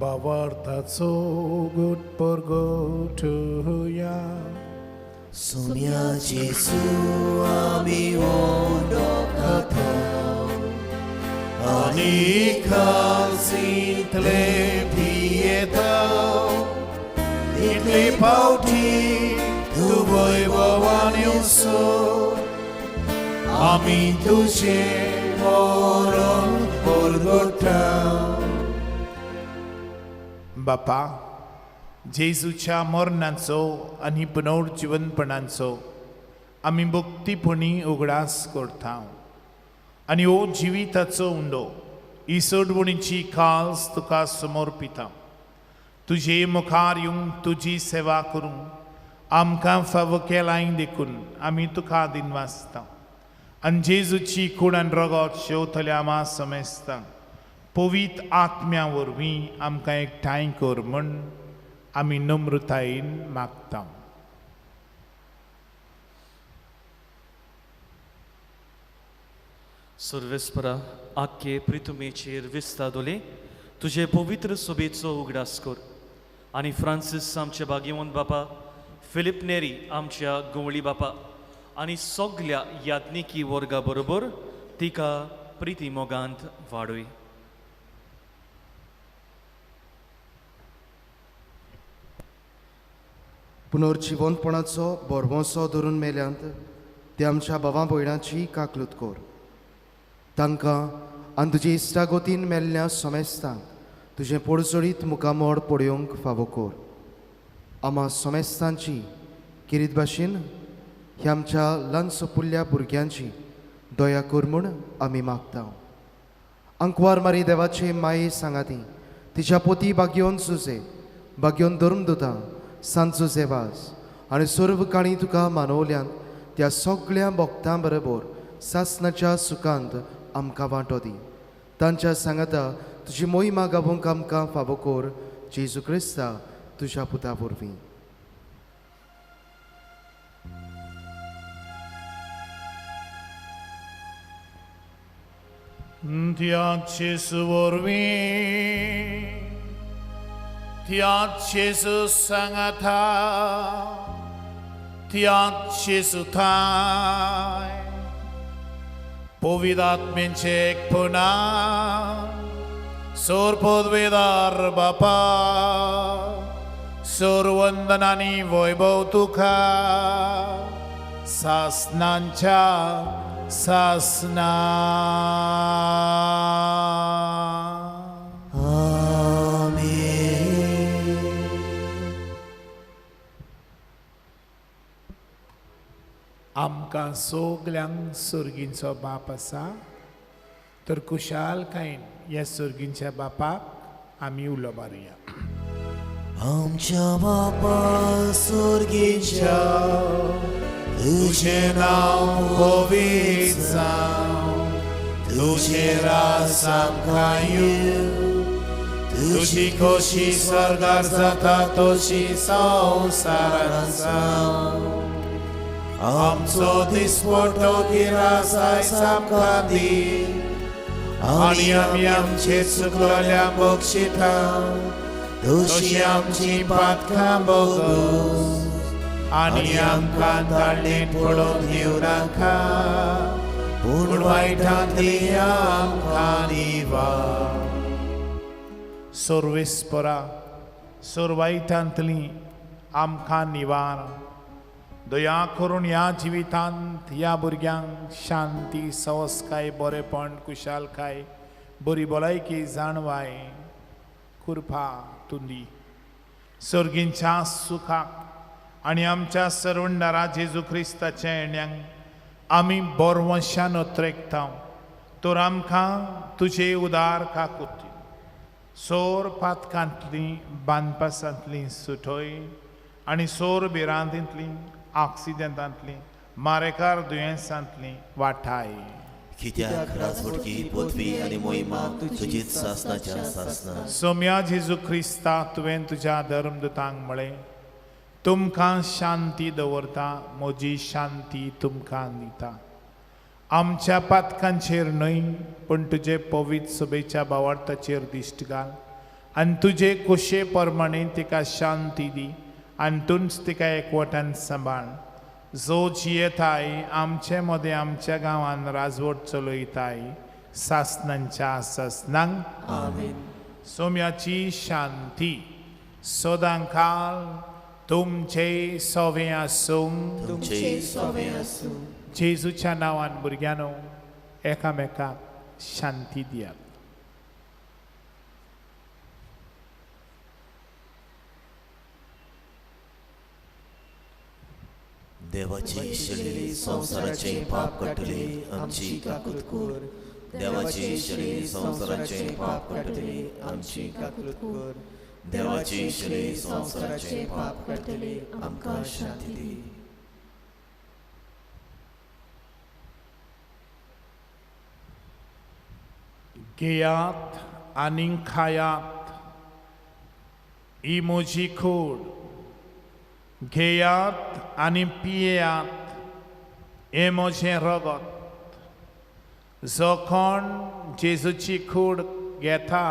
बावार्थाचो गुट परगटुया. सुम्या जेजू आमी उंडो खाता आनी कालसींतले पियेता, इतले पावटी तूं वैभवान येवचो, आमी तुजें मरण परगटा. बापा, जेजूच्या मरणाचो आनी पुनर्जिवनपणाचो आमी भक्तीपणी उगडास करता आनी हो जिविताचो उंडो ही सोडवणीची काल्स तुका समर्पिता. तुजे मुखार येवंक तुजी सेवा करूंक आमकां फावो केलाय देखून आमी तुका दिनवासता आनी जेजूची कूड आनी रगत शेवतल्या आमा समेस्ता पवित्र आत्म्या वरवीं आमकां एकठांय कर म्हूण आमी नम्रतायेन मागता. सर्वेस्परा आख्खे प्रितुमेचेर विस्ता दोले तुजे पवित्र सोबेचो उगडास कर आनी फ्रांसीस आमचे भाग्यवंत बापा, फिलीप नेरी आमच्या गवळी बापा आनी सगल्या याज्ञिकी वर्गा बरोबर तिका प्रिती मोगांत वाडय. पुनर्जिवंतपणाचो भरवंसो धरून मेल्यांत ते आमच्या भावा भयणाची काकलूत कर, तांकां आनी तुजे इश्टागतीन मेल्ल्या समेस्तांक तुजें पोडजोडीत मुखामोड पळोवंक फावो कर. आमा समेस्तांची किरीत भाशेन ह्या आमच्या ल्हान सोपुल्ल्या भुरग्यांची दया कर म्हूण आमी मागता. आंकवार मारी देवाचे माये सांगाती तिच्या पोती भाग्योन सुजे भाग्योन धर्मदुतां सांत जुजेवास आनी सर्व काणी तुका मानवल्यान त्या सगळ्या भक्तां बरोबर सासणाच्या सुखांत आमकां वांटो दी. तांच्या सांगाता तुजी मोहिमा गावोवंक आमकां फावो कर, जेजू क्रिस्ता तुज्या पुता वरवीं. त्या जेजू वरवीं, त्या जेजू सांगाता, त्या जेजू थांय पवित्र आत्म्यांचे एकपणान सोर पदवेदार बापा, सोर वंदनानी वैभव तुका सासनांच्या सासना. आमकां सगल्यांक सर्गींचो बाप आसा, तर खुशालकायेन ह्या सर्गींच्या बापाक आमी उलो मारुया. आमच्या बापा सर्गीच्या, तुजें नांव पवित्र जावं, तुझे रास आमकां येवं, तुजी खोशी स्वर्गार जाता तशी संवसारांत जावं. आमचो दिसवटो गिरास आयज आमकां दी, आनी आमी आमचे चुकलेल्या बक्षिता तशी आमची पातकां बोगस, आनी आमकां ताळणेंत पडोवन दिवं नाका, पूण वायटांतली आमकां निवार. सर्वेस्परा सर्वायटांतली आमकां निवार. दया करून ह्या जिवितांत ह्या भुरग्यांक शांती, सवसकाय, बरेपण, कुशालकाय, बरी भलायकी, जाणवाय, कृपा तूं दी. सर्गींच्या सुखाक आनी आमच्या सर्वंडारा जेजू क्रिस्ताच्या येण्यांक आमी बोरवंशान अत्रेकता, तर आमकां तुजे उदार काकुती सोर पातकांतली बांदपासांतली सुटय आनी सोर भिरांतींतली, आक्सिडेंटांतली, मारेकार दुयेंसांतली वाठाय. कित्याक राजवटकी पृथ्वी आनी मोहिमा तुजीच सासनाच्या सासना. सोम्या जेजू क्रिस्ता, तुवें तुज्या धर्मदूतांक म्हळें, तुमकां शांती दवरता, म्हजी शांती तुमकां दिता. आमच्या पातकांचेर न्हय, पूण तुजे पवित्र सभेच्या भावार्थाचेर दिश्ट घाल आनी तुजे खोशये प्रमाणे तिका शांती दी आनी तूंच तिका एकवटान सांबाळ. जो जियेताय आमचे मदें आमच्या गांवान राजवट चलयताय सासनांच्या सासनांक. आमेन. सोम्याची शांती सदांकाल तुमचे सोवे आसूं. तुमचे सोवे आसूं. जेजूच्या नांवान भुरग्यांनो एकामेकाक शांती दियात. देवाची शेळी संवसाराचे पाप काडटली आमची काकूत कर. देवाची शेळी संवसाराचे पाप काडटली आमची काकूत कर. देवाची शेळी संवसाराचे पाप काडटली आमकां शांती दी. घेयात आनी खायात, ही म्हजी कूड. घेयात आनी पियेयात, हें म्हजें रगत. जो कोण जेजूची कूड घेता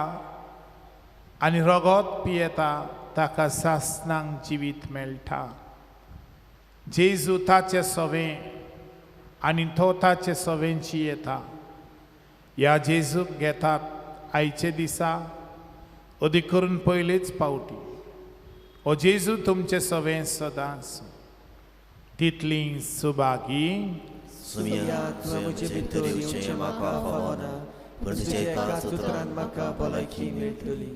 आनी रगत पियेता ताका सासनांक जिवीत मेळटा. जेजू ताचे सवें आनी तो ताचे सवेंची येता. ह्या जेजूक घेतात आयचे दिसा अदीक करून पयलेच पावटी. ओ जेजू तुमचे सवें सदां आसूं. तितली सुभागी सुमिया, तुवें म्हजे भितर येवचें म्हाका फावना, पूण तुज्या एकाच उतरान म्हाका भलायकी मेळटली.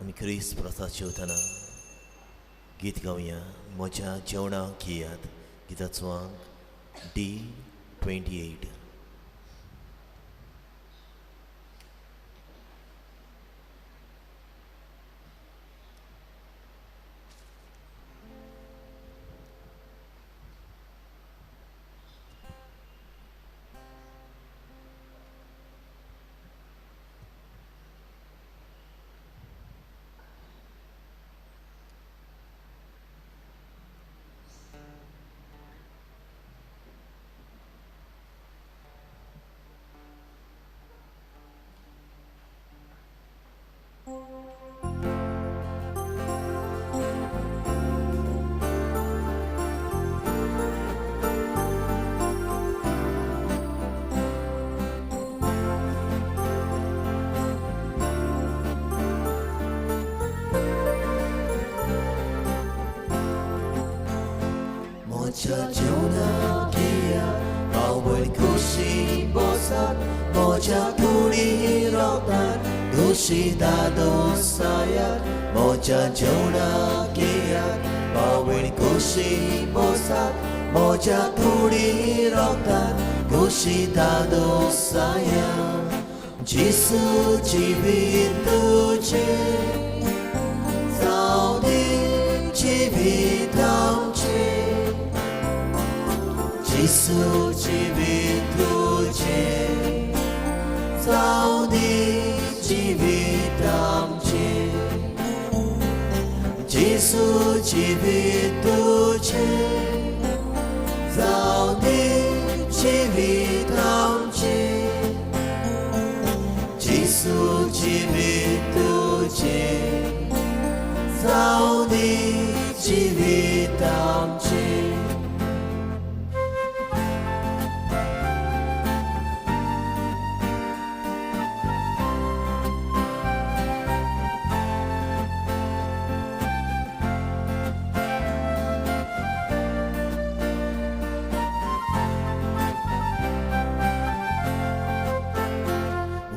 आमी क्रिस्त प्रसाद जेवतना गीत गावया. म्हज्या जेवणाक येयात. गिताचो अंक D28. म्हज्या जेवणाक येयात, पावळ खोशी बसात, म्हज्या कुडी रोगान दोशी दादोसायात. म्हज्या जेवणाक येयात, पावळ खोशी बसात, म्हज्या कुडी रोगान कुशी दादोसाया जेसू जिवीत तुजें जावं दी जिवीत आमचें जेसू जिवीत तुजें जावं दी जिवीत आमचें जेसू जिवीत तुजें जावं दी जिवीत आमचें जेसू जिवीत तुजें जावं दी जिवीत आमचें.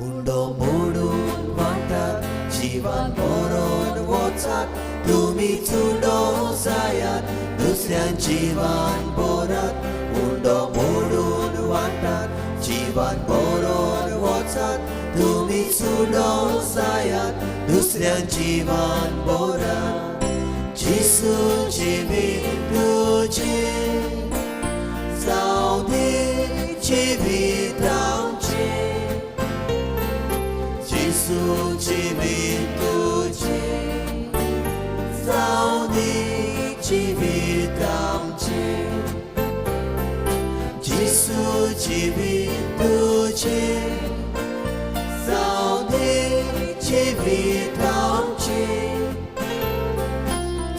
उंडो मोडून वांटात जिवान बरोवन वचात तुमी चुडो जायात दुसऱ्यान जिवान बरात. उंडो मोडून वांटात जिवान बरोवन वचात तुमी चुडो जायात दुसऱ्यान जिवान बरात. जेसू जिवीत तुजें जावं दी जिवीत आमचें जेसू जिवीत तुजें जावं दी जिवीत आमचें जेसू जिवीत तुजें जावं दी जिवीत आमचें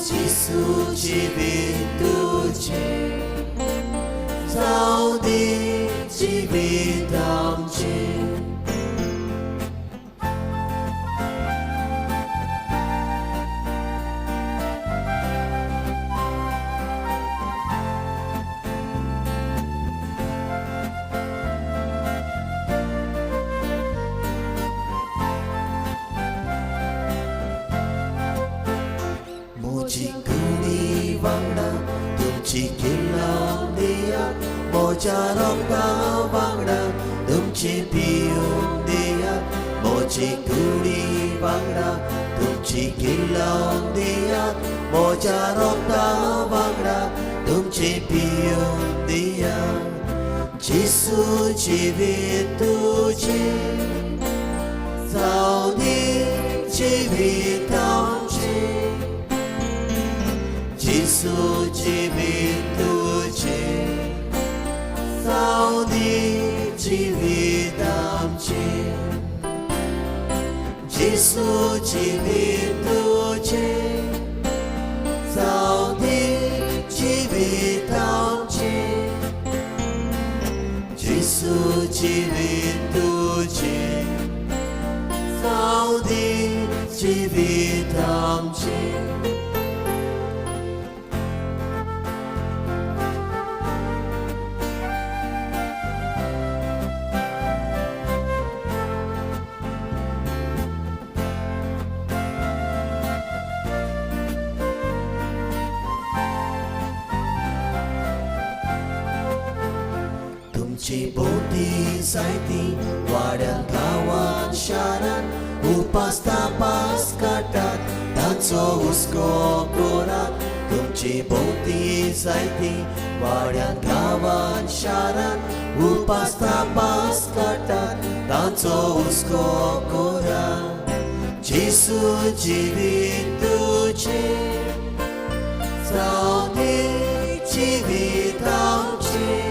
जेसू जिवीत तुजें जावं दी जिवीत आमचें. म्हजी कुडी वांगडा तुमची किल्लां दियात म्हज्या रोगता वांगडा तुमची पिवन दियात. म्हजी कुडी वांगडा तुमची किल्लां दियात म्हज्या रोगता वांगडा तुमची पिवन दियात. जेसू जिवीत तुजें जावं दी जिवीत आमचें जेसू जिवीत तुजें जावं दी जिवीत आमचें जेसू जिवीत तुजें जावं दी जिवीत आमचें जेसू जिवीत तुजें जावं दी जिवीत आमचें. तुमची भोंवती जायती वाड्यान गांवान शारान उपास तापास काडटात तांचो हुस्को करात. तुमची भोंवती जायती वाड्यान गांवान शारान उपास तापास काडटात तांचो हुस्को करात. जेसू जिवीत तुजें जावं दी जिवीत आमचें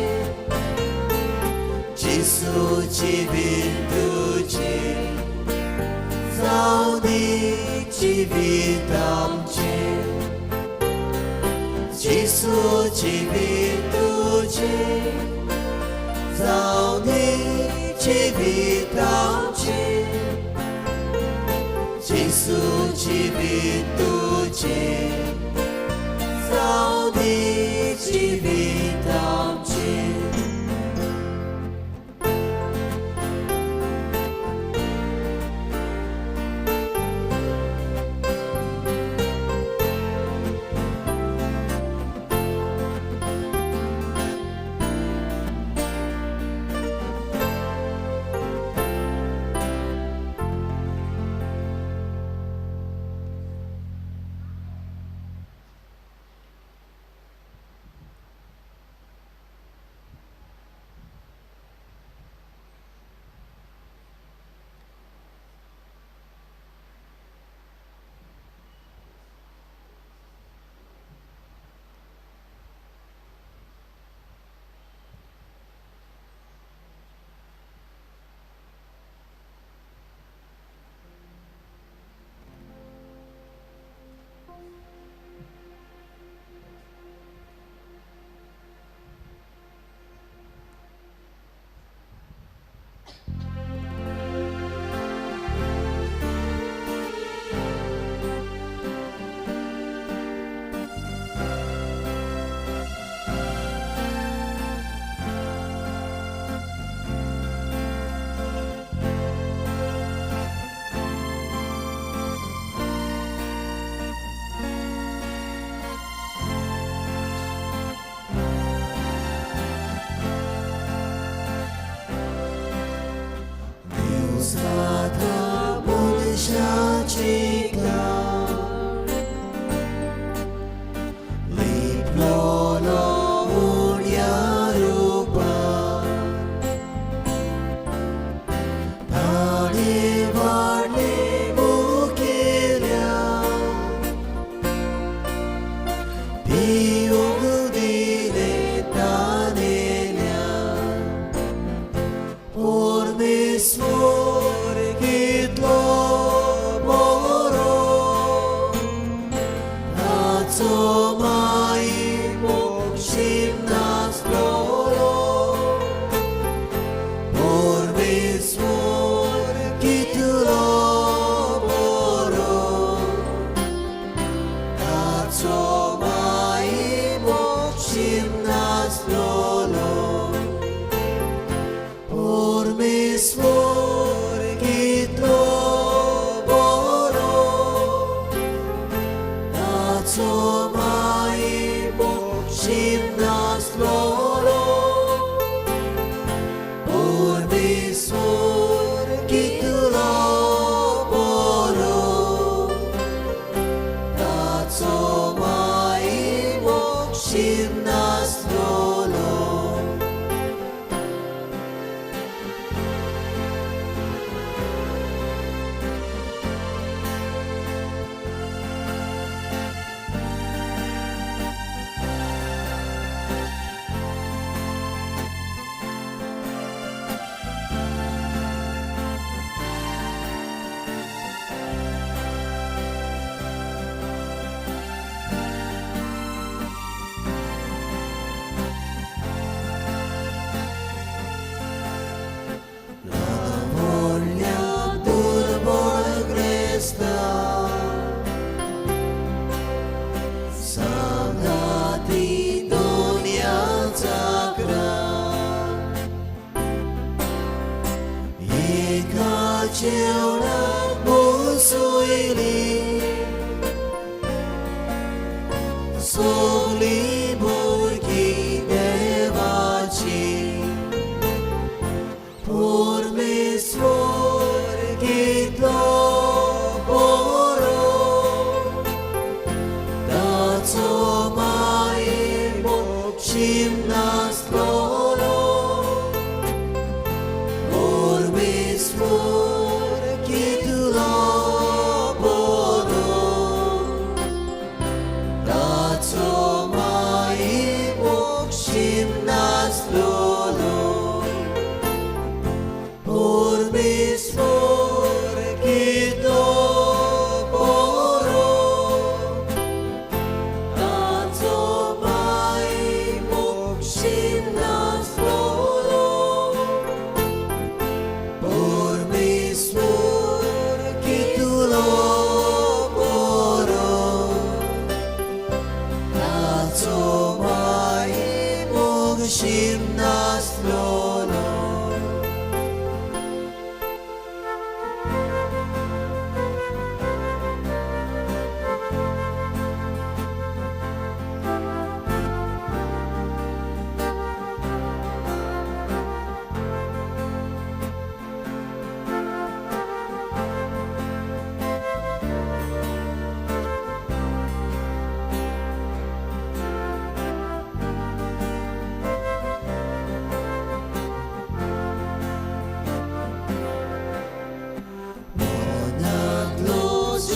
जेसू जिवीत तुजें जावं दी जिवीत आमचें जेसू जिवीत तुजें जावं दी जिवीत आमचें जेसू जिवीत तुजें जावं दी जिवीत आमचें.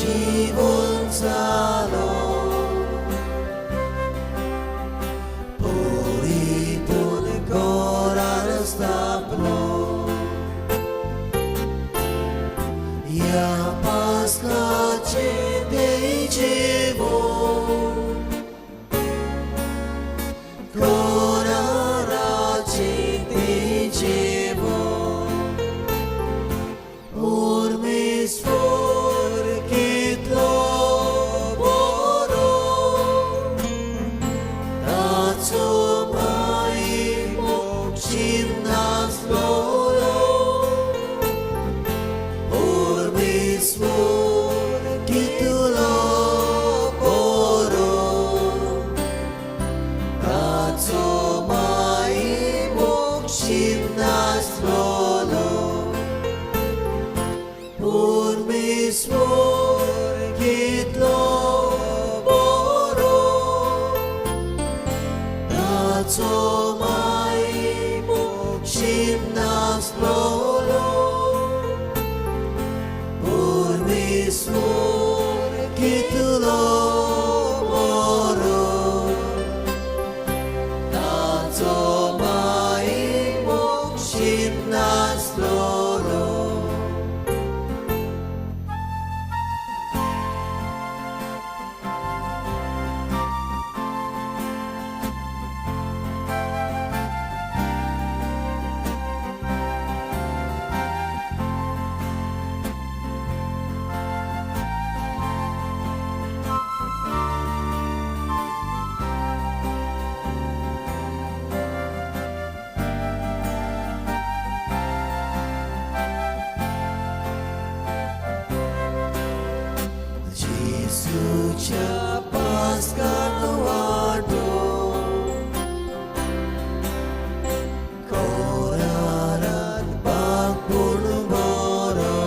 जीवन जालो परिपूर्ण कोरार स्थापलो ह्या पास्काचें तें जेवण कोराराचें तें जेवण परमेश्वर कितलो बरो ताचो माई मोक्षीम नासलोलो परमेश्वर कितलो बरो ताचो माई मोक्षीम नासलोलो परमेश्वर कितलो बरो ताचो माई मोक्षीम नासलोलो परमेश्वर कितलो बरो ताचो माई मोक्षीम नासलोलो. जेजूच्या पास्काक वांटो कोरारात बाग पूर्ण बरो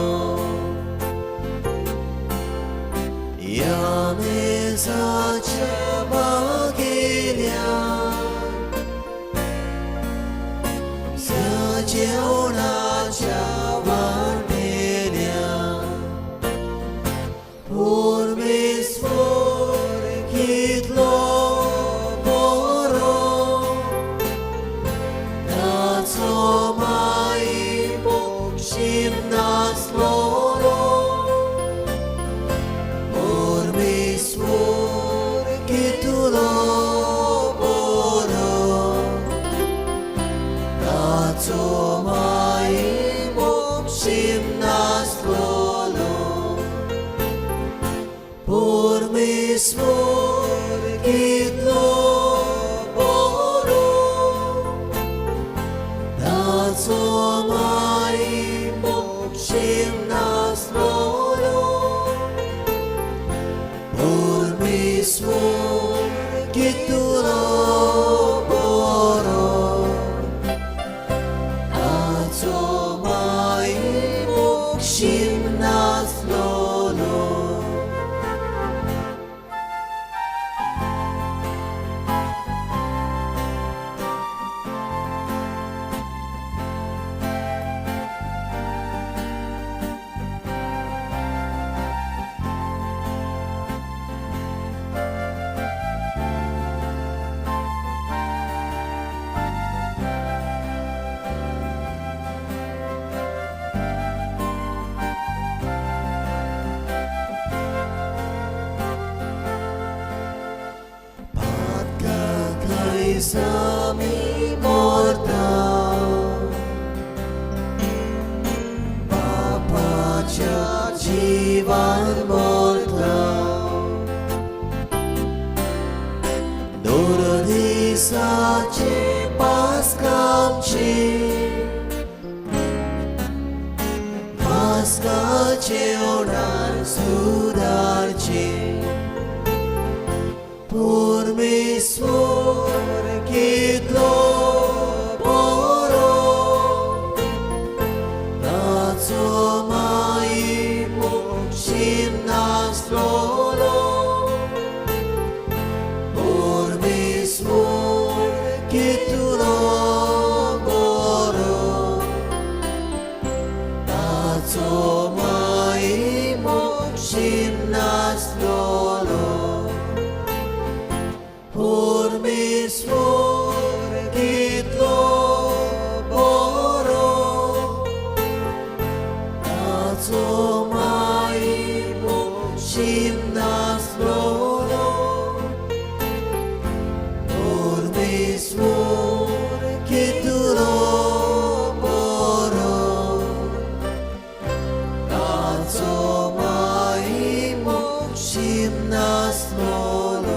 ह्या मेजाच्या बागेल्यान जेवणाच्या वाटेल्यान परमेश्वर कितलो बरो ताचो माई मोक्षीम नासलोलो परमेश्वर कितलो बरो ताचो माई मोक्षीम नासलोलो परमेश्वर कितलो बरो ताचो माई मोक्षीम नासलोलो परमेश्वर कितलो बरो ताचो माई मोक्षीम नासलोलो. Sami mortal बापाच्या जीवान mortal दुर्दिसाचे पास्कामचे पास्काचे ओडार सुदारचे परमेश्वर कितलो बरो ताचो माई मोक्षीम नासलोलो परमेश्वर कितलो बरो ताचो माई मोक्षीम नासलोलो परमेश्वर कितलो बरो ताचो मायमो शीम नासलोलो परमेश्वर कितलो बरो ताचो मायमो शीम नासलोलो.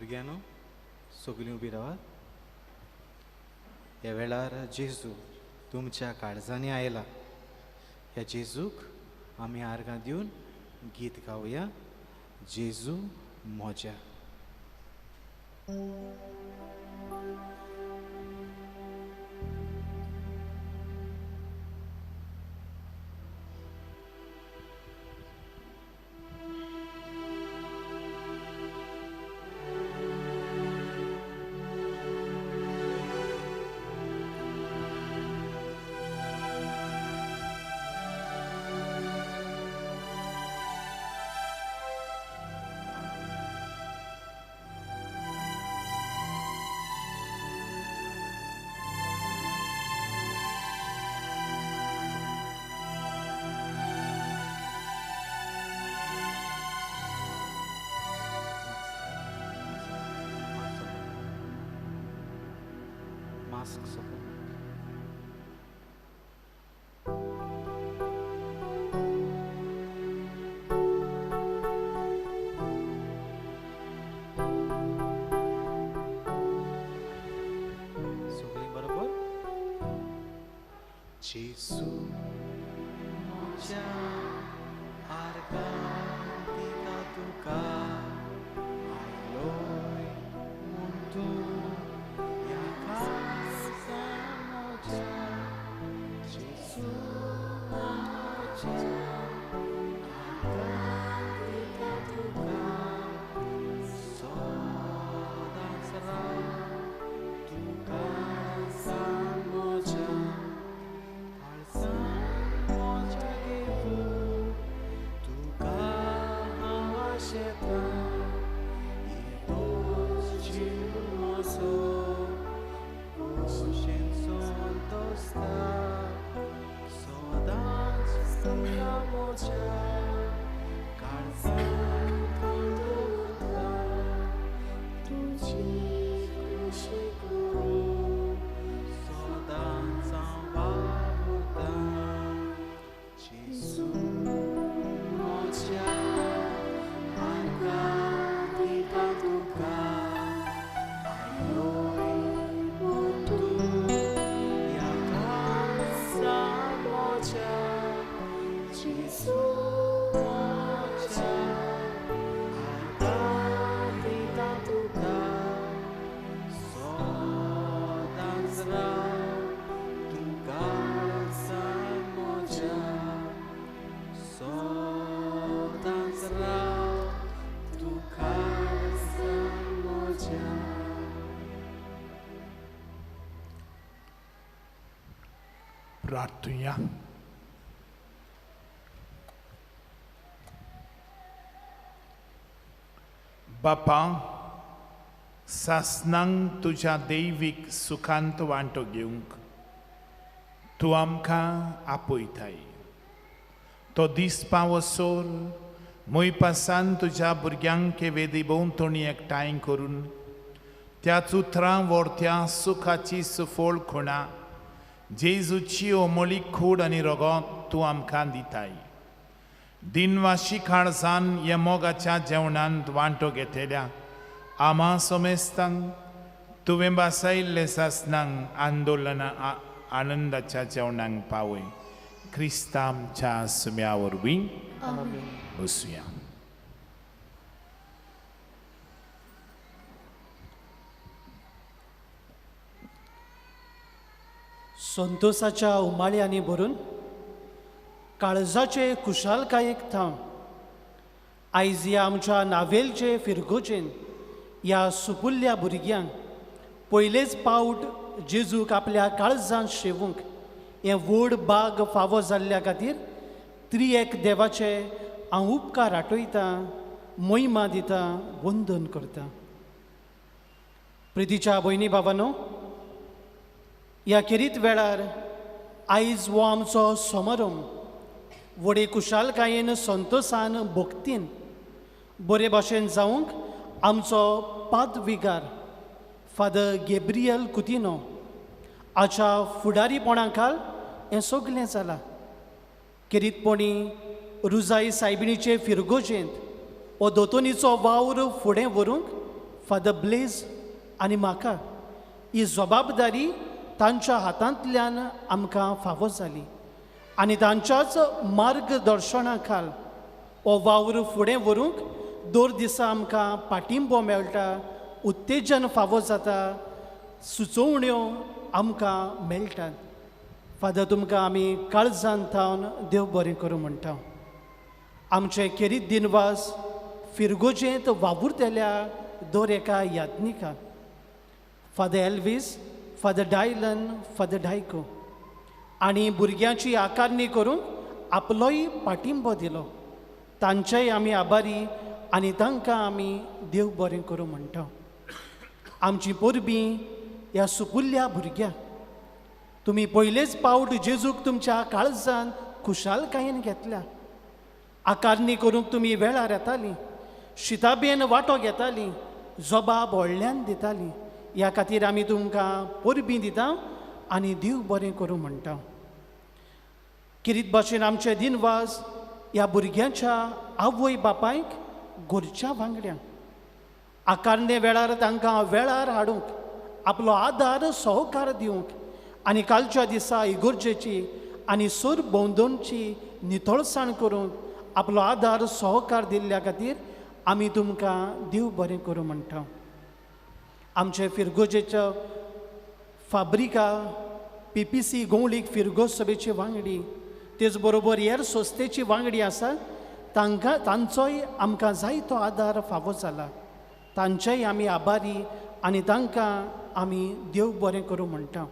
भुरग्यांनो सगळीं उबी रावात. ह्या वेळार जेजू तुमच्या काळजांनी आयला. ह्या जेजूक आमी आर्गां दिवन गीत गावया. जेजू म्हज्या. मास्क सोपो. सगळीं बरोबर. जेजू म्हज्या आर्गां दिता तुका, आयलोय म्हूण तूं ह्या काळजान म्हज्या. जेजू म्हज्या आर्गां दिता तुका, सदांच राव तूं काळजान म्हज्या. काळजान म्हज्या घेवन तुका हांव आशेतां, येदोच जीव म्हजो खोशेन संतोसता, सदांच तुका म्हज्या काळजान दवरता, तुजी खोशी करूं सदांच हांव वावुरतां. जेजू म्हज्या आर्गां दिता तुका, आयलोय म्हूण तूं ह्या काळजान म्हज्या. जेजू म्हज्या आर्गां दिता तुका, सदांच राव तूं काळजान म्हज्या. सदांच राव तूं काळजान म्हज्या. प्रार्थुया. बापा, सासनांक तुज्या दैवीक सुखांत वांटो घेवंक तूं आमकां आपयताय. तो दीस पावसोर मोयपासान तुज्या भुरग्यांक वेदी भोंवतणी एकठांय करून त्याच उतरां व्हरत्या सुखाची सुफळ खुणा जेजूची ओमळी खूड आनी रगत तूं आमकां दिताय. दिनवाशी काळजान ह्या मोगाच्या जेवणांत वांटो घेतल्या आमा सोमेस्तांक तुवें बासायिल्ले सासनांक आंदोलना आनंदाच्या जेवणांक पावय. क्रिस्तांच्या सुम्या वरवीं. बसुया. संतोषाच्या उमाळ्यांनी भरून काळजाचे खुशालकायेक थावन आयज ह्या आमच्या नावेलचे फिरगोचेन ह्या सुपुल्ल्या भुरग्यांक पयलेच पावट जेजूक आपल्या काळजांत शेवूंक हें व्हड बाग फावो जाल्ल्या खातीर त्रिएक देवाचे हांव उपकार आठयतां, मोहिमा दिता, वंदन करता. प्रितीच्या भयणी बाबानो, ह्या खेरीत वेळार आयज हो आमचो समारंभ व्हडे कुशालकायेन, संतोसान, भक्तीन बरे भाशेन जावंक आमचो पादविगार फादर गेब्रियल कुतिनो हाच्या फुडारीपणा खाल हें सगलें जालां. खेरीतपणी रुजाई सायबिणीचे फिरगोजेंत हो दोतोनीचो वावर फुडें व्हरूंक फादर ब्लेज आनी म्हाका ही जबाबदारी तांच्या हातांतल्यान आमकां फावो जाली आनी तांच्याच मार्गदर्शना खाल हो वावर फुडें व्हरूंक दर दिसा आमकां पाटिंबो मेळटा, उत्तेजन फावो जाता, सुचोवण्यो आमकां मेळटात. फादर तुमकां आमी काळजान थावन देव बरें करूं म्हणटा. आमचे खेरीत दिनवास फिरगोजेंत वावुरतल्या दर एका याज्ञिका Father Elvis, Father Dylan, Father Daico आनी भुरग्यांची आकारणी करूंक आपलोय पाटिंबो दिलो. तांचेय आमी आभारी आनी तांकां आमी देव बरें करूं म्हणटा. आमची परबीं ह्या सुपुल्ल्या भुरग्यांक तुमी पयलेच पावट जेजूक तुमच्या काळजान खुशालकायेन घेतल्या. आकारणी करूंक तुमी वेळार येतालीं, शिताबेन वांटो घेतालीं, जबाब व्हडल्यान दितालीं. ह्या खातीर आमी तुमकां परबीं दिता आनी देव बरें करूं म्हणटा. किरीत भाशेन आमचे दिनवास ह्या भुरग्यांच्या आवय बापायक, घरच्या वांगड्यांक आकारणे वेळार तांकां वेळार हाडूंक आपलो आदार सहकार दिवंक आनी कालच्या दिसा इगर्जेची आनी सोर भोंवतणची नितळसाण करूंक आपलो आदार सहकार दिल्ल्या खातीर आमी तुमकां देव बरें करूं म्हणटा. आमचे फिरगोजेच्या फाब्रिका PPC गोंवळीक फिरगोज सभेची वांगडी, तेच बरोबर हेर संस्थेची वांगडी आसा, तांकां तांचोय आमकां जायतो आदार फावो जाला. तांचेय आमी आभारी आनी तांकां आमी देव बरें करूं म्हणटा.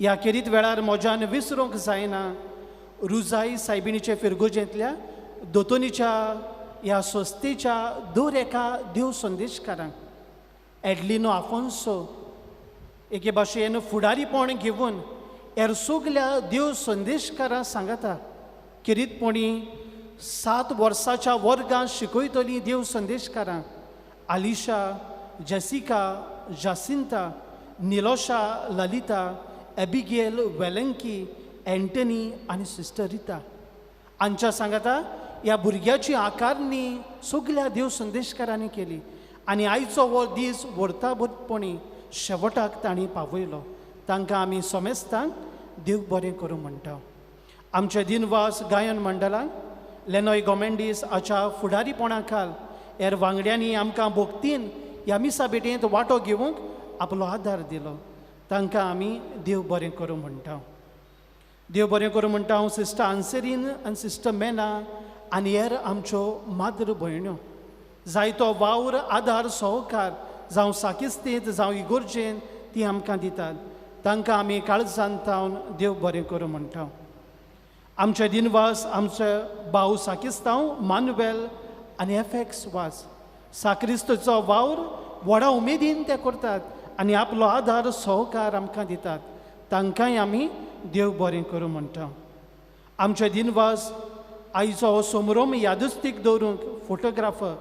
ह्या खेरीत वेळार म्हज्यान विसरूंक जायना रुजाई सायबिणीचे फिरगोजेंतल्या दोतोनीच्या ह्या संस्थेच्या दर एका देव संदेशकारांक एडलिनो आफोन्सो एके भाशेन फुडारीपण घेवन हेर सगल्या देव संदेशकारां सांगता. खेरीतपणी 7 वर्साच्या वर्गांत शिकयतली देव संदेशकारां Alisha, Jessica, Jacinta, Nilosha, Lalitha, Abigail, Velanki, Antony आनी सिस्टर रिता हांच्या सांगाता ह्या भुरग्याची आकारणी सगल्या देव संदेशकारांनी केली आनी आयचो हो दीस व्हरताभरपणी शेवटाक तांणी पावयलो. तांकां आमी सोमेस्तांक देव बरें करूं म्हणटा. आमचे दिनवास गायन मंडळाक लेनॉय गोमेंडीस हाच्या फुडारीपणा खाल हेर वांगड्यांनी आमकां भोक्तीन ह्या मिसा भेटेंत वांटो घेवंक आपलो आदार दिलो. तांकां आमी देव बरें करूं म्हणटा. देव बरें करूं म्हणटा हांव सिस्टर आन्सरीन आनी सिस्टर मेना आनी हेर आमच्यो माद्र भयण्यो जायतो वावर आदार सहकार जावं साकिस्तेंत जावं इगोर्जेंत ती आमकां दितात. तांकां आमी काळजान थावन देव बरें करूं म्हणटा. आमचे दिनवास आमचे भाव साकिस्तांव मानुवेल आनी एफएक्स वाज साक्रिस्तचो वावर व्हडा उमेदीन ते करतात आनी आपलो आदार सहकार आमकां दितात. तांकांय आमी देव बरें करूं म्हणटा. आमचे दिनवास आयचो हो सोमरोम यादस्तीक दवरूंक फोटोग्राफर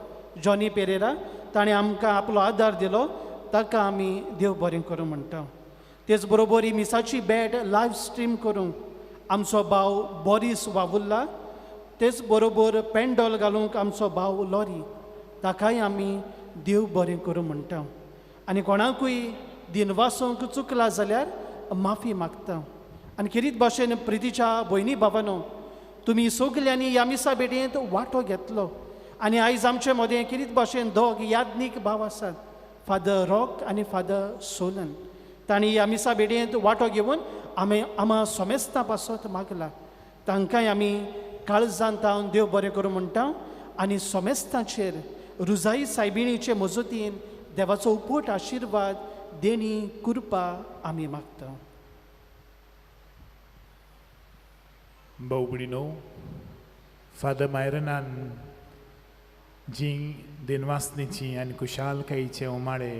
जॉनी पेरेरा ताणें आमकां आपलो आदार दिलो. ताका आमी देव बरें करूं म्हणटा. तेच बरोबर ही मिसाची बॅट लायव स्ट्रीम करूंक आमचो भाव बोरीस वावुरला, तेच बरोबर पेंडॉल घालूंक आमचो भाव लॉरी ताकाय आमी देव बरें करूं म्हणटा. आनी कोणाकूय दिनवासूंक चुकला जाल्यार माफी मागता. आनी खेरीत भाशेन प्रितीच्या भयणी भावानो तुमी सगल्यांनी ह्या मिसा भेटेंत वांटो घेतलो आनी आयज आमचे मदें खेरीत भाशेन दोग याज्ञीक भाव आसात, फादर रॉक आनी फादर सोलन. तांणी ह्या मिसा भेटेंत वांटो घेवन आमी आमा सोमेस्तां पासत मागला. तांकांय आमी काळजान तावन देव बरें करूं म्हणटा आनी सोमेस्तांचेर रुजाई सायबिणीचे मजतीन देवाचो उपट आशिर्वाद देणी कृपा आमी मागता. भाव भयणीनो, फादर मायरनान जी दिनवासनीची आनी खुशालकायेचे उमाळे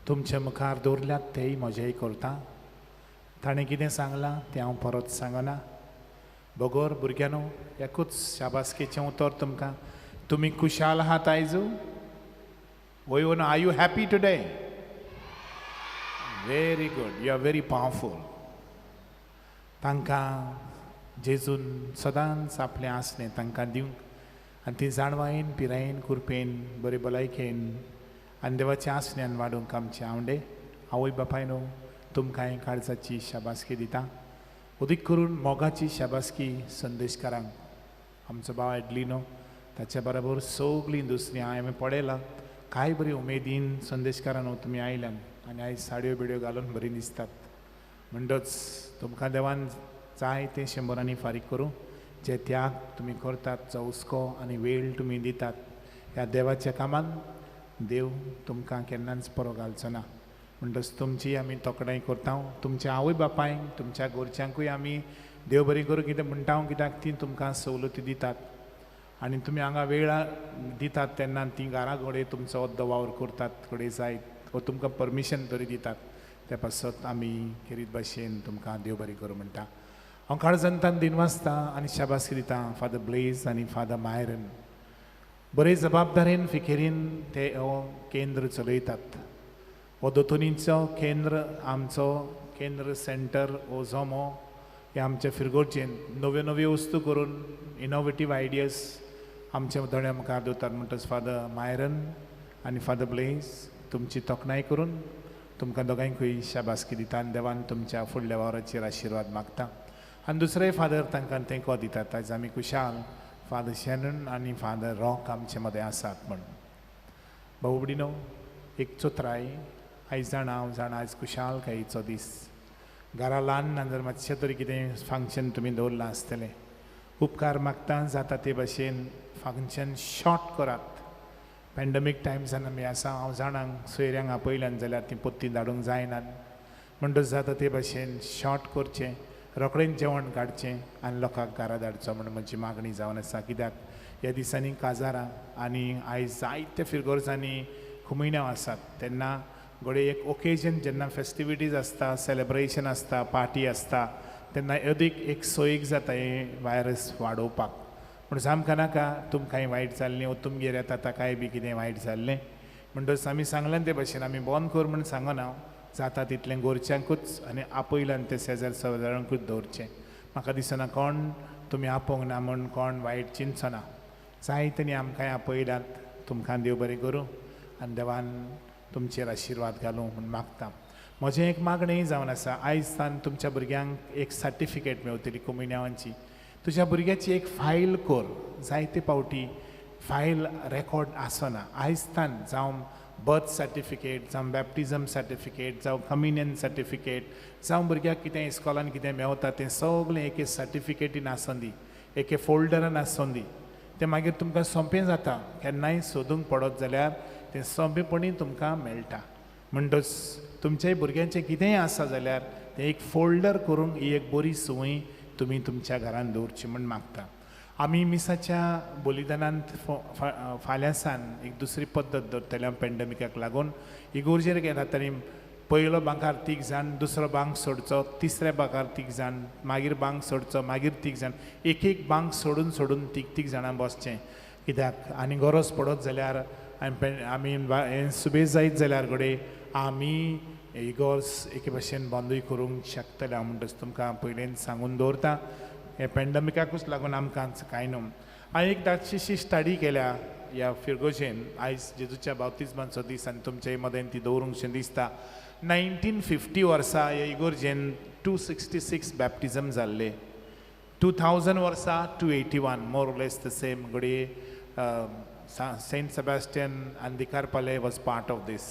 तुमच्या मुखार दवरल्यात तेय म्हजेय करता. ताणें कितें सांगलां तें हांव परत सांगना. बगर भुरग्यांनो एकूच शाबासकेचें उतर तुमकां, तुमी खुशाल आहात आयजू? वय no, are you happy today? Very good, you are very powerful. तांकां जेजून सदांच आपलें आसलें तांकां दिवंक आनी ती जाणवायेन पिरायेन कुरपेन बरे भलायकेन आनी देवाच्या आसण्यान वाडूंक आमचे आवंडे आवय बापायनो तुमकां काळजाची शाबासकी दिता. अदीक करून मोगाची शाबासकी संदेशकारांक, आमचो भाव एडलिनो ताच्या बरोबर सगळीं दुसरीं हांवें पळयलां काय बरी उमेदीन संदेशकारान तुमी आयल्यान आनी आयज साडयो बिडयो घालून बरी दिसतात. म्हणटच तुमकां देवान जाय तें शंबरांनी फारीक करूं. जे त्याग तुमी करतात, जो हुस्को आनी वेळ तुमी दितात ह्या देवाच्या कामान देव तुमकां केन्नाच परो घालचो ना. म्हणटच तुमची आमी तोखणाय करता, तुमच्या आवय बापायक तुमच्या घरच्यांकूय आमी देव बरी करूं कितें म्हणटा, कित्याक ती तुमकां सवलती दितात आनी तुमी हांगा वेळा दितात तेन्ना ती घरा कडेन तुमचो अद्दो वावर करतात कडेन जायत व तुमकां परमिशन तरी दितात. त्या पासत आमी खेरीत भाशेन तुमकां देव बरी करूं म्हणटा. हांव काळजांतान दिनवासता आनी शाबासकी दिता फादर ब्लेज आनी फादर मायरन. बरे जबाबदारेन फिकिरीन ते हो केंद्र चलयतात. हो दोतोनीचो केंद्र आमचो केंद्र सेंटर हो जमो हे आमच्या फिरगोर्जेन नव्यो नव्यो वस्तू करून इनोवेटीव आयडियाज आमच्या दोळ्या मुखार दवरतात. म्हणटच फादर मायरन आनी फादर ब्लेज तुमची तोखणाय करून तुमकां दोगांयकूय शाबासकी दिता आनी देवान तुमच्या फुडल्या वावराचेर आशिर्वाद मागता. आनी दुसरेय फादर तांकां तेंको दितात. आयज आमी खुशाल फादर शॅनन आनी फादर रॉक आमचे मदें आसात म्हण. भाऊ भयणीनो, एक चोत्राय आयज जाणा हांव जाणा आयज खुशालकायेचो दीस. घरा ल्हान ना जर मातशें तरी कितें फंक्शन तुमी दवरलां आसतलें, उपकार मागता जाता ते भाशेन फंक्शन शॉर्ट करात. पॅन्डमीक टायम्सान आमी आसा, हांव जाणां सोयऱ्यांक आपयल्यान जाल्यार तीं पोत्ती धाडूंक जायनात, म्हणटच जाता ते भाशेन शॉर्ट करचें, रोखडेंच जेवण काडचें आनी लोकांक घरा धाडचो म्हण म्हजी मागणी जावन आसा. कित्याक ह्या दिसांनी काजारां आनी आयज जायते फिरगोर्जांनी खुमयण्यांव आसात तेन्ना घडये एक ओकेजन जेन्ना फेस्टिविटीज आसता, सेलेब्रेशन आसता, पार्टी आसता तेन्ना अदीक एक सोयीक जाता हें वायरस वाडोवपाक. पूण सामकां नाका तुमकांय वायट जाल्लें वो तुमगेर येता ताकाय बी कितें वायट जाल्लें. म्हणटच आमी सांगलें ते भाशेन आमी बंद कर म्हण सांगना, जाता तितलें गोरच्यांकूच आनी आपयल्यान ते शेजार शेजारांकूच दवरचें. म्हाका दिसना कोण तुमी आपोवंक ना म्हण कोण वायट चिंतचो ना. जाय तेणी आमकांय आपयल्यात, तुमकां देव बरें करूं आनी देवान तुमचेर आशिर्वाद घालूं म्हूण मागता. म्हजें एक मागणें जावन आसा, आयज सान तुमच्या भुरग्यांक एक सर्टिफिकेट मेवतली कोमिन्यांवांची. तुज्या भुरग्याची एक फायल कर, जायते फावटी फायल रेकॉर्ड आसना. आयज तान जावं बर्थ सर्टिफिकेट, जावं बॅप्टिजम सर्टिफिकेट, जावं कम्युनियन सर्टिफिकेट, जावं भुरग्याक कितें इस्कॉलान कितें मेवता तें सगळें एके सर्टिफिकेटीन आसोंदी, एके फोल्डरान आसोंदी. तें मागीर तुमकां सोंपें जाता, केन्नाय सोदूंक पडत जाल्यार तें सोंपेपणी तुमकां मेळटा. म्हणटच तुमच्या भुरग्यांचें कितेंय आसा जाल्यार तें एक फोल्डर करूंक ही एक बरी संवय तुमी तुमच्या घरान दवरची म्हण मागता. आमी मिसाच्या बलिदानांत फाल्यां सान एक दुसरी पद्दत दवरतले पॅन्डमिकाक लागून. इगोर्जेर गेला आनी पयलो बांकार तीग जाण, दुसरो बांक सोडचो, तिसऱ्या बांकार तीग जाण, मागीर बांक सोडचो, मागीर तीग जाण, एक एक बांक सोडून सोडून तीग तीग जाणां बसचें. कित्याक आनी गरज पडत जाल्यार आमी हें सुबेज जायत जाल्यार घडये आमी इगोर्ज एके भाशेन बंदूय करूंक शकतले. हांव म्हणटच तुमकां पयलींच सांगून दवरता, हे पॅन्डमिकाकूच लागून आमकां कांय न्हू. हांवें एक धाकशीशी स्टडी केल्या ह्या फिरगोजेन. आयज जेजूच्या बाप्तिज्माचो दीस आनी तुमचे मदें ती दवरूंकशें दिसता. 1950 वर्सा ह्या इगोर्जेन 266 बॅप्टिजम जाल्ले. 2000 वर्सा 281, more or less the same. घडये सेंट सेबास्टियन आनी दिकारपाले वॉज पार्ट ऑफ these.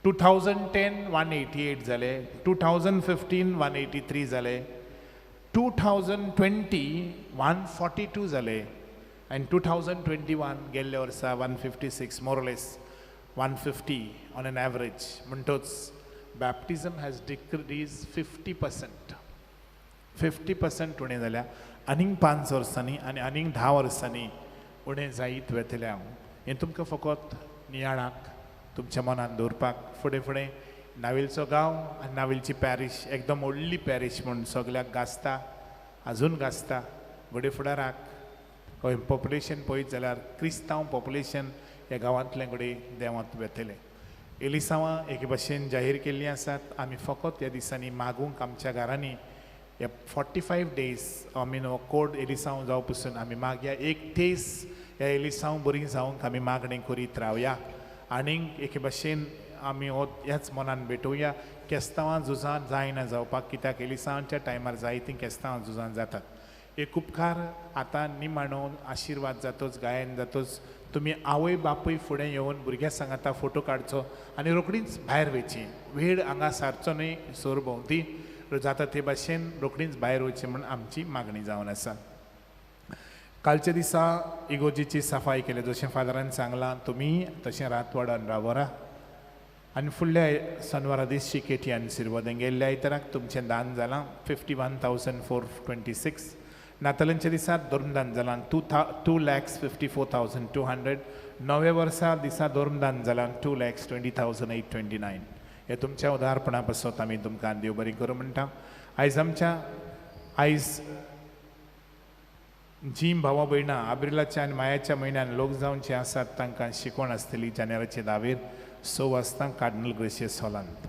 2010 188 जाले, 2015 183 जाले, 2020 142 जाले आनी 2021 गेल्ल्या वर्सा 156, more or less 150 on an average. म्हणटच बॅप्टिजम हॅज डिक्रीज 50%, 50% उणें जाल्या. आनीक 5 वर्सांनी आनी आनीक 10 वर्सांनी उणें जायत वेतलें. हांव हें तुमकां फकत नियाळाक तुमच्या मनान दवरपाक. फुडें फुडें नावेलचो गांव आनी नावेलची पॅरीश एकदम व्हडली पॅरीश म्हूण सगल्याक गाजता, आजून गाजता. घडये फुडाराक खंय पॉप्युलेशन पळयत जाल्यार क्रिस्तांव पॉप्युलेशन ह्या गांवांतलें घडये देंवत वेतलें. एलिसांवां एके भाशेन जाहीर केल्लीं आसात. आमी फकत ह्या दिसांनी मागूंक आमच्या घरांनी ह्या 45 डेज I mean हो कोड एलिसांव जावं पसून आमी मागया. एक दीस ह्या एलिसांव बरी जावंक आमी मागणें करीत रावया. आनीक एके भाशेन आमी हो ह्याच मनान भेटोवया. केस्तांवां झुजां जायना जावपाक, कित्याक एलिसांवाच्या टायमार जायतीं केस्तांवां झुजां जातात. एक उपकार आतां निमाणो आशिर्वाद जातोच, गायन जातोच, तुमी आवय बापूय फुडें येवन भुरग्यां सांगाता फोटो काडचो आनी रोखडीच भायर वयची. वेळ हांगा सारचो न्हय सोर भोंवती जाता ते भाशेन रोखडीच भायर वयची म्हूण आमची मागणी जावन आसा. कालच्या दिसा इगोर्जीची सफाई केली, जशें फादरान सांगलां तुमी तशें रातवाडान रावरा. आनी फुडल्या सनवारा दीस शिकेटी आनी सिरवदें गेल्ल्या आयताराक तुमचें दान जालां 51,426. नातालांच्या दिसा धर्मदान जालां 2,54,200. नव्या वर्सा दिसा धर्मदान जालां 2,20,829. हे तुमच्या उदारपणा पासत आमी तुमकां देव बरी करूं म्हणटा. आयज आमच्या आयज जीं भावा भयणां आब्रिलाच्या आनी मायाच्या म्हयन्यान लोक जावचे आसात तांकां शिकवण आसतली जानेराचे 10वेर 6 वाजता कार्डिनल ग्रेशियस हॉलांत.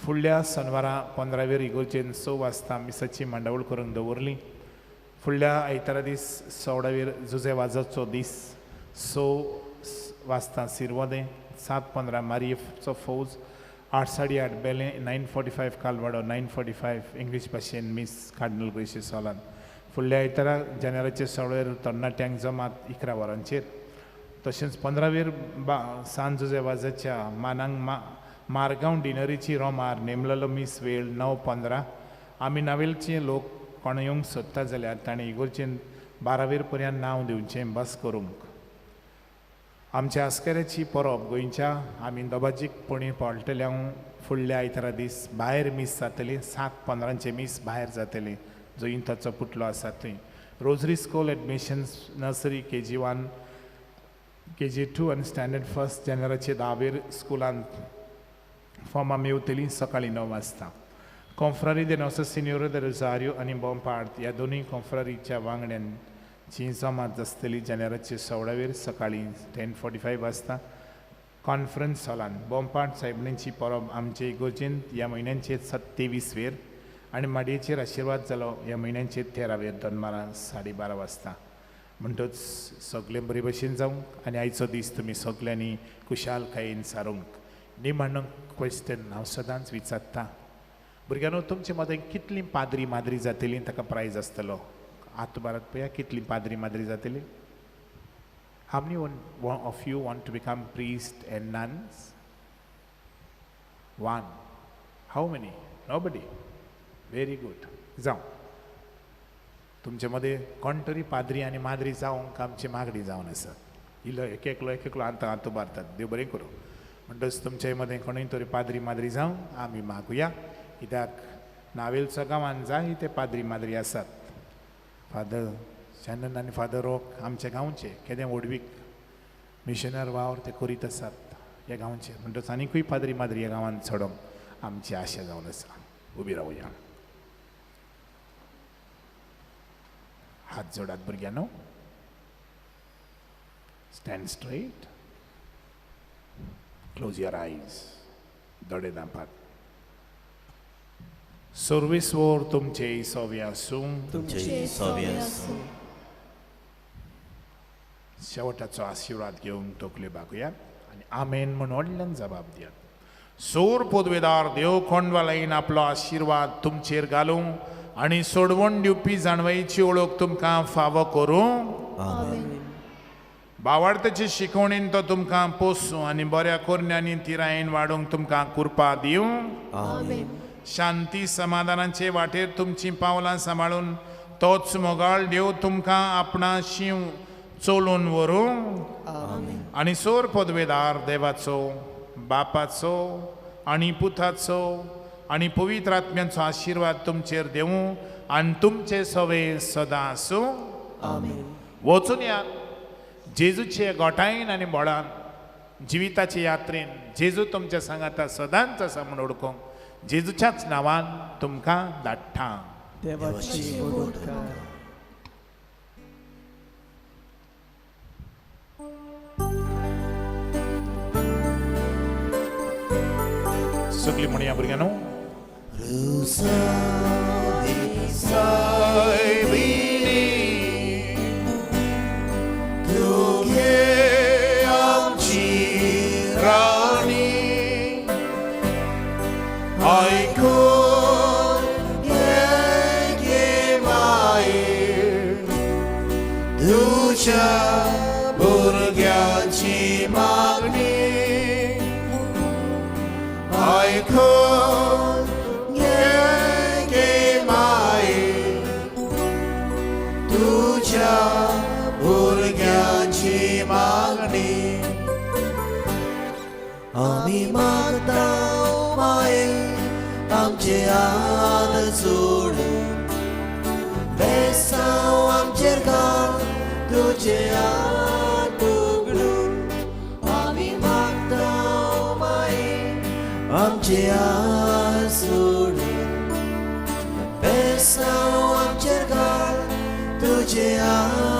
फुडल्या सनवारा 15वेर इगोर्जेन 6 वाजता मिसाची मांडावळ करून दवरली. फुडल्या आयतारा दीस 16वेर जुजे वाजाचो दीस 6 वाजता सिरवदें, 7:15 मारयेचो फौज, 8:30 बेलें, 9:45 कालवाडो, 9:45 इंग्लीश भाशेन मीस कार्डिनल ग्रेशियस हॉलांत. फुडल्या आयतारा जानेराचे 16वेर तरणाट्यांक जमात 11 वरांचेर. तशेंच 15वेर सान जुजे वाजाच्या मानांक मारगांव डिनरीची रोमार नेमलेलो मीस वेळ 9:15. आमी नावेलचे लोक कोण येवंक सोदता जाल्यार ताणें इगोर्जेन 12वेर पर्यंत नांव दिवचें बस करूंक. आमच्या आस्कऱ्याची परब गोंयच्या आमी दबाजीक पणी पळटले हांव फुडल्या आयतारा दीस भायर मीस जातली, 7:15 मीस भायर जातली जंय ताचो पुटलो आसा थंय. Rosary school admissions nursery KG 1 KG 2 आनी स्टँडर्ड फर्स्ट जानेराचे 10वेर स्कुलांत फॉर्मां मेवतलीं सकाळीं 9 वाजता. कॉन्फ्रारी दे नोसो सिन्योर the Rosario आनी बोंपार्ट ह्या दोनूय कॉन्फ्रारीच्या वांगड्यांची जमात आसतली जानेराचे 16वेर सकाळीं 10:45 वाजता कॉन्फरन्स हॉलांत. बोंपार्ट सायबणीची परब आमचे इगोर्जेंत ह्या म्हयन्याचे 27वेर आनी माडयेचेर आशिर्वाद जालो ह्या म्हयन्याचे 13वेर दनपारां 12:30 वाजता. म्हणटच सगळें बरे भशेन जावंक आनी आयचो दीस तुमी सगल्यांनी खुशालकायेन सारूंक. निमाणो क्वेश्चन हांव सदांच विचारता भुरग्यांनो, तुमचे मदें कितलीं पाद्री माद्री जातली ताका प्रायज आसतलो. हात बारात पळया कितलीं पाद्री माद्री जातली. How many of you want to become priest and nuns? One. How many? Nobody. Very good. जावं तुमचे मदें कोण तरी पाद्री आनी माद्री जावंक आमची मागणी जावन आसा. इल्लो एक एकलो एक एकलो आतां हात उबारतात. देव बरें करूं. म्हणटच तुमचे मदें कोणूय तरी पाद्री माद्री जावं आमी मागुया, कित्याक नावेलचो गांवान जाय ते पाद्री माद्री आसात. फादर शॅनन आनी फादर रॉक आमच्या गांवचे केदें व्हडवीक मिशनर वावर ते करीत आसात ह्या गांवचे. म्हणटच आनीकूय पाद्री माद्री ह्या गांवांत चडोवंक आमची आशा जावन आसा. उबी रावया, हात जोडात भुरग्यांनो. Stand straight, close your eyes, दोळे धांपात. सर्वेस्वर तुमचे सवे आसूं. तुमचे सवे आसूं. शेवटाचो आशिर्वाद घेवन तकल्यो बागुयात आनी आमेन म्हूण व्हडल्यान जबाब दियात. सोर पदवेदार देव कोंडवालाईन आपलो आशिर्वाद तुमचेर घालूं आनी सोडवण दिवपी जाणवायेची ओळख तुमकां फावो करूं. बावार्थाचे शिकवणीन तो तुमकां पोसूं आनी बऱ्या कोरण्यांनी तिरायेन वाडोवंक तुमकां कृपा दिवं. शांती समाधानाचे वाटेर तुमचीं पावलां सांबाळून तोच मोगाळ देव तुमकां आपणा शींव चलोवन व्हरूं. आनी सोर पदवेदार देवाचो, बापाचो आनी पुताचो आनी पवित्र आत्म्याचो आशिर्वाद तुमचेर देवूं आनी तुमचे सवे सदां आसूं. वचून यात जेजूचे गोठायेन आनी बोळान जिविताचे यात्रेन जेजू तुमच्या सांगाता सदांच आसा म्हूण वळखूंक जेजूच्याच नांवान तुमकां धाडटा. देवाची उपकार. सगळी म्हणया भुरग्यांनो. तुगे आमची तुज्या भुरग्यांची मागणी आयकून घे गे माये, तुज्या भुरग्यांची मागणी. आमी मागता माये, आमचे हात जोडून, बेसांव आमचेर घाल तुजे हात उगडून. आमी मागता माये, आमचे हात जोडून, बेसांव आमचेर घाल तुजे हात.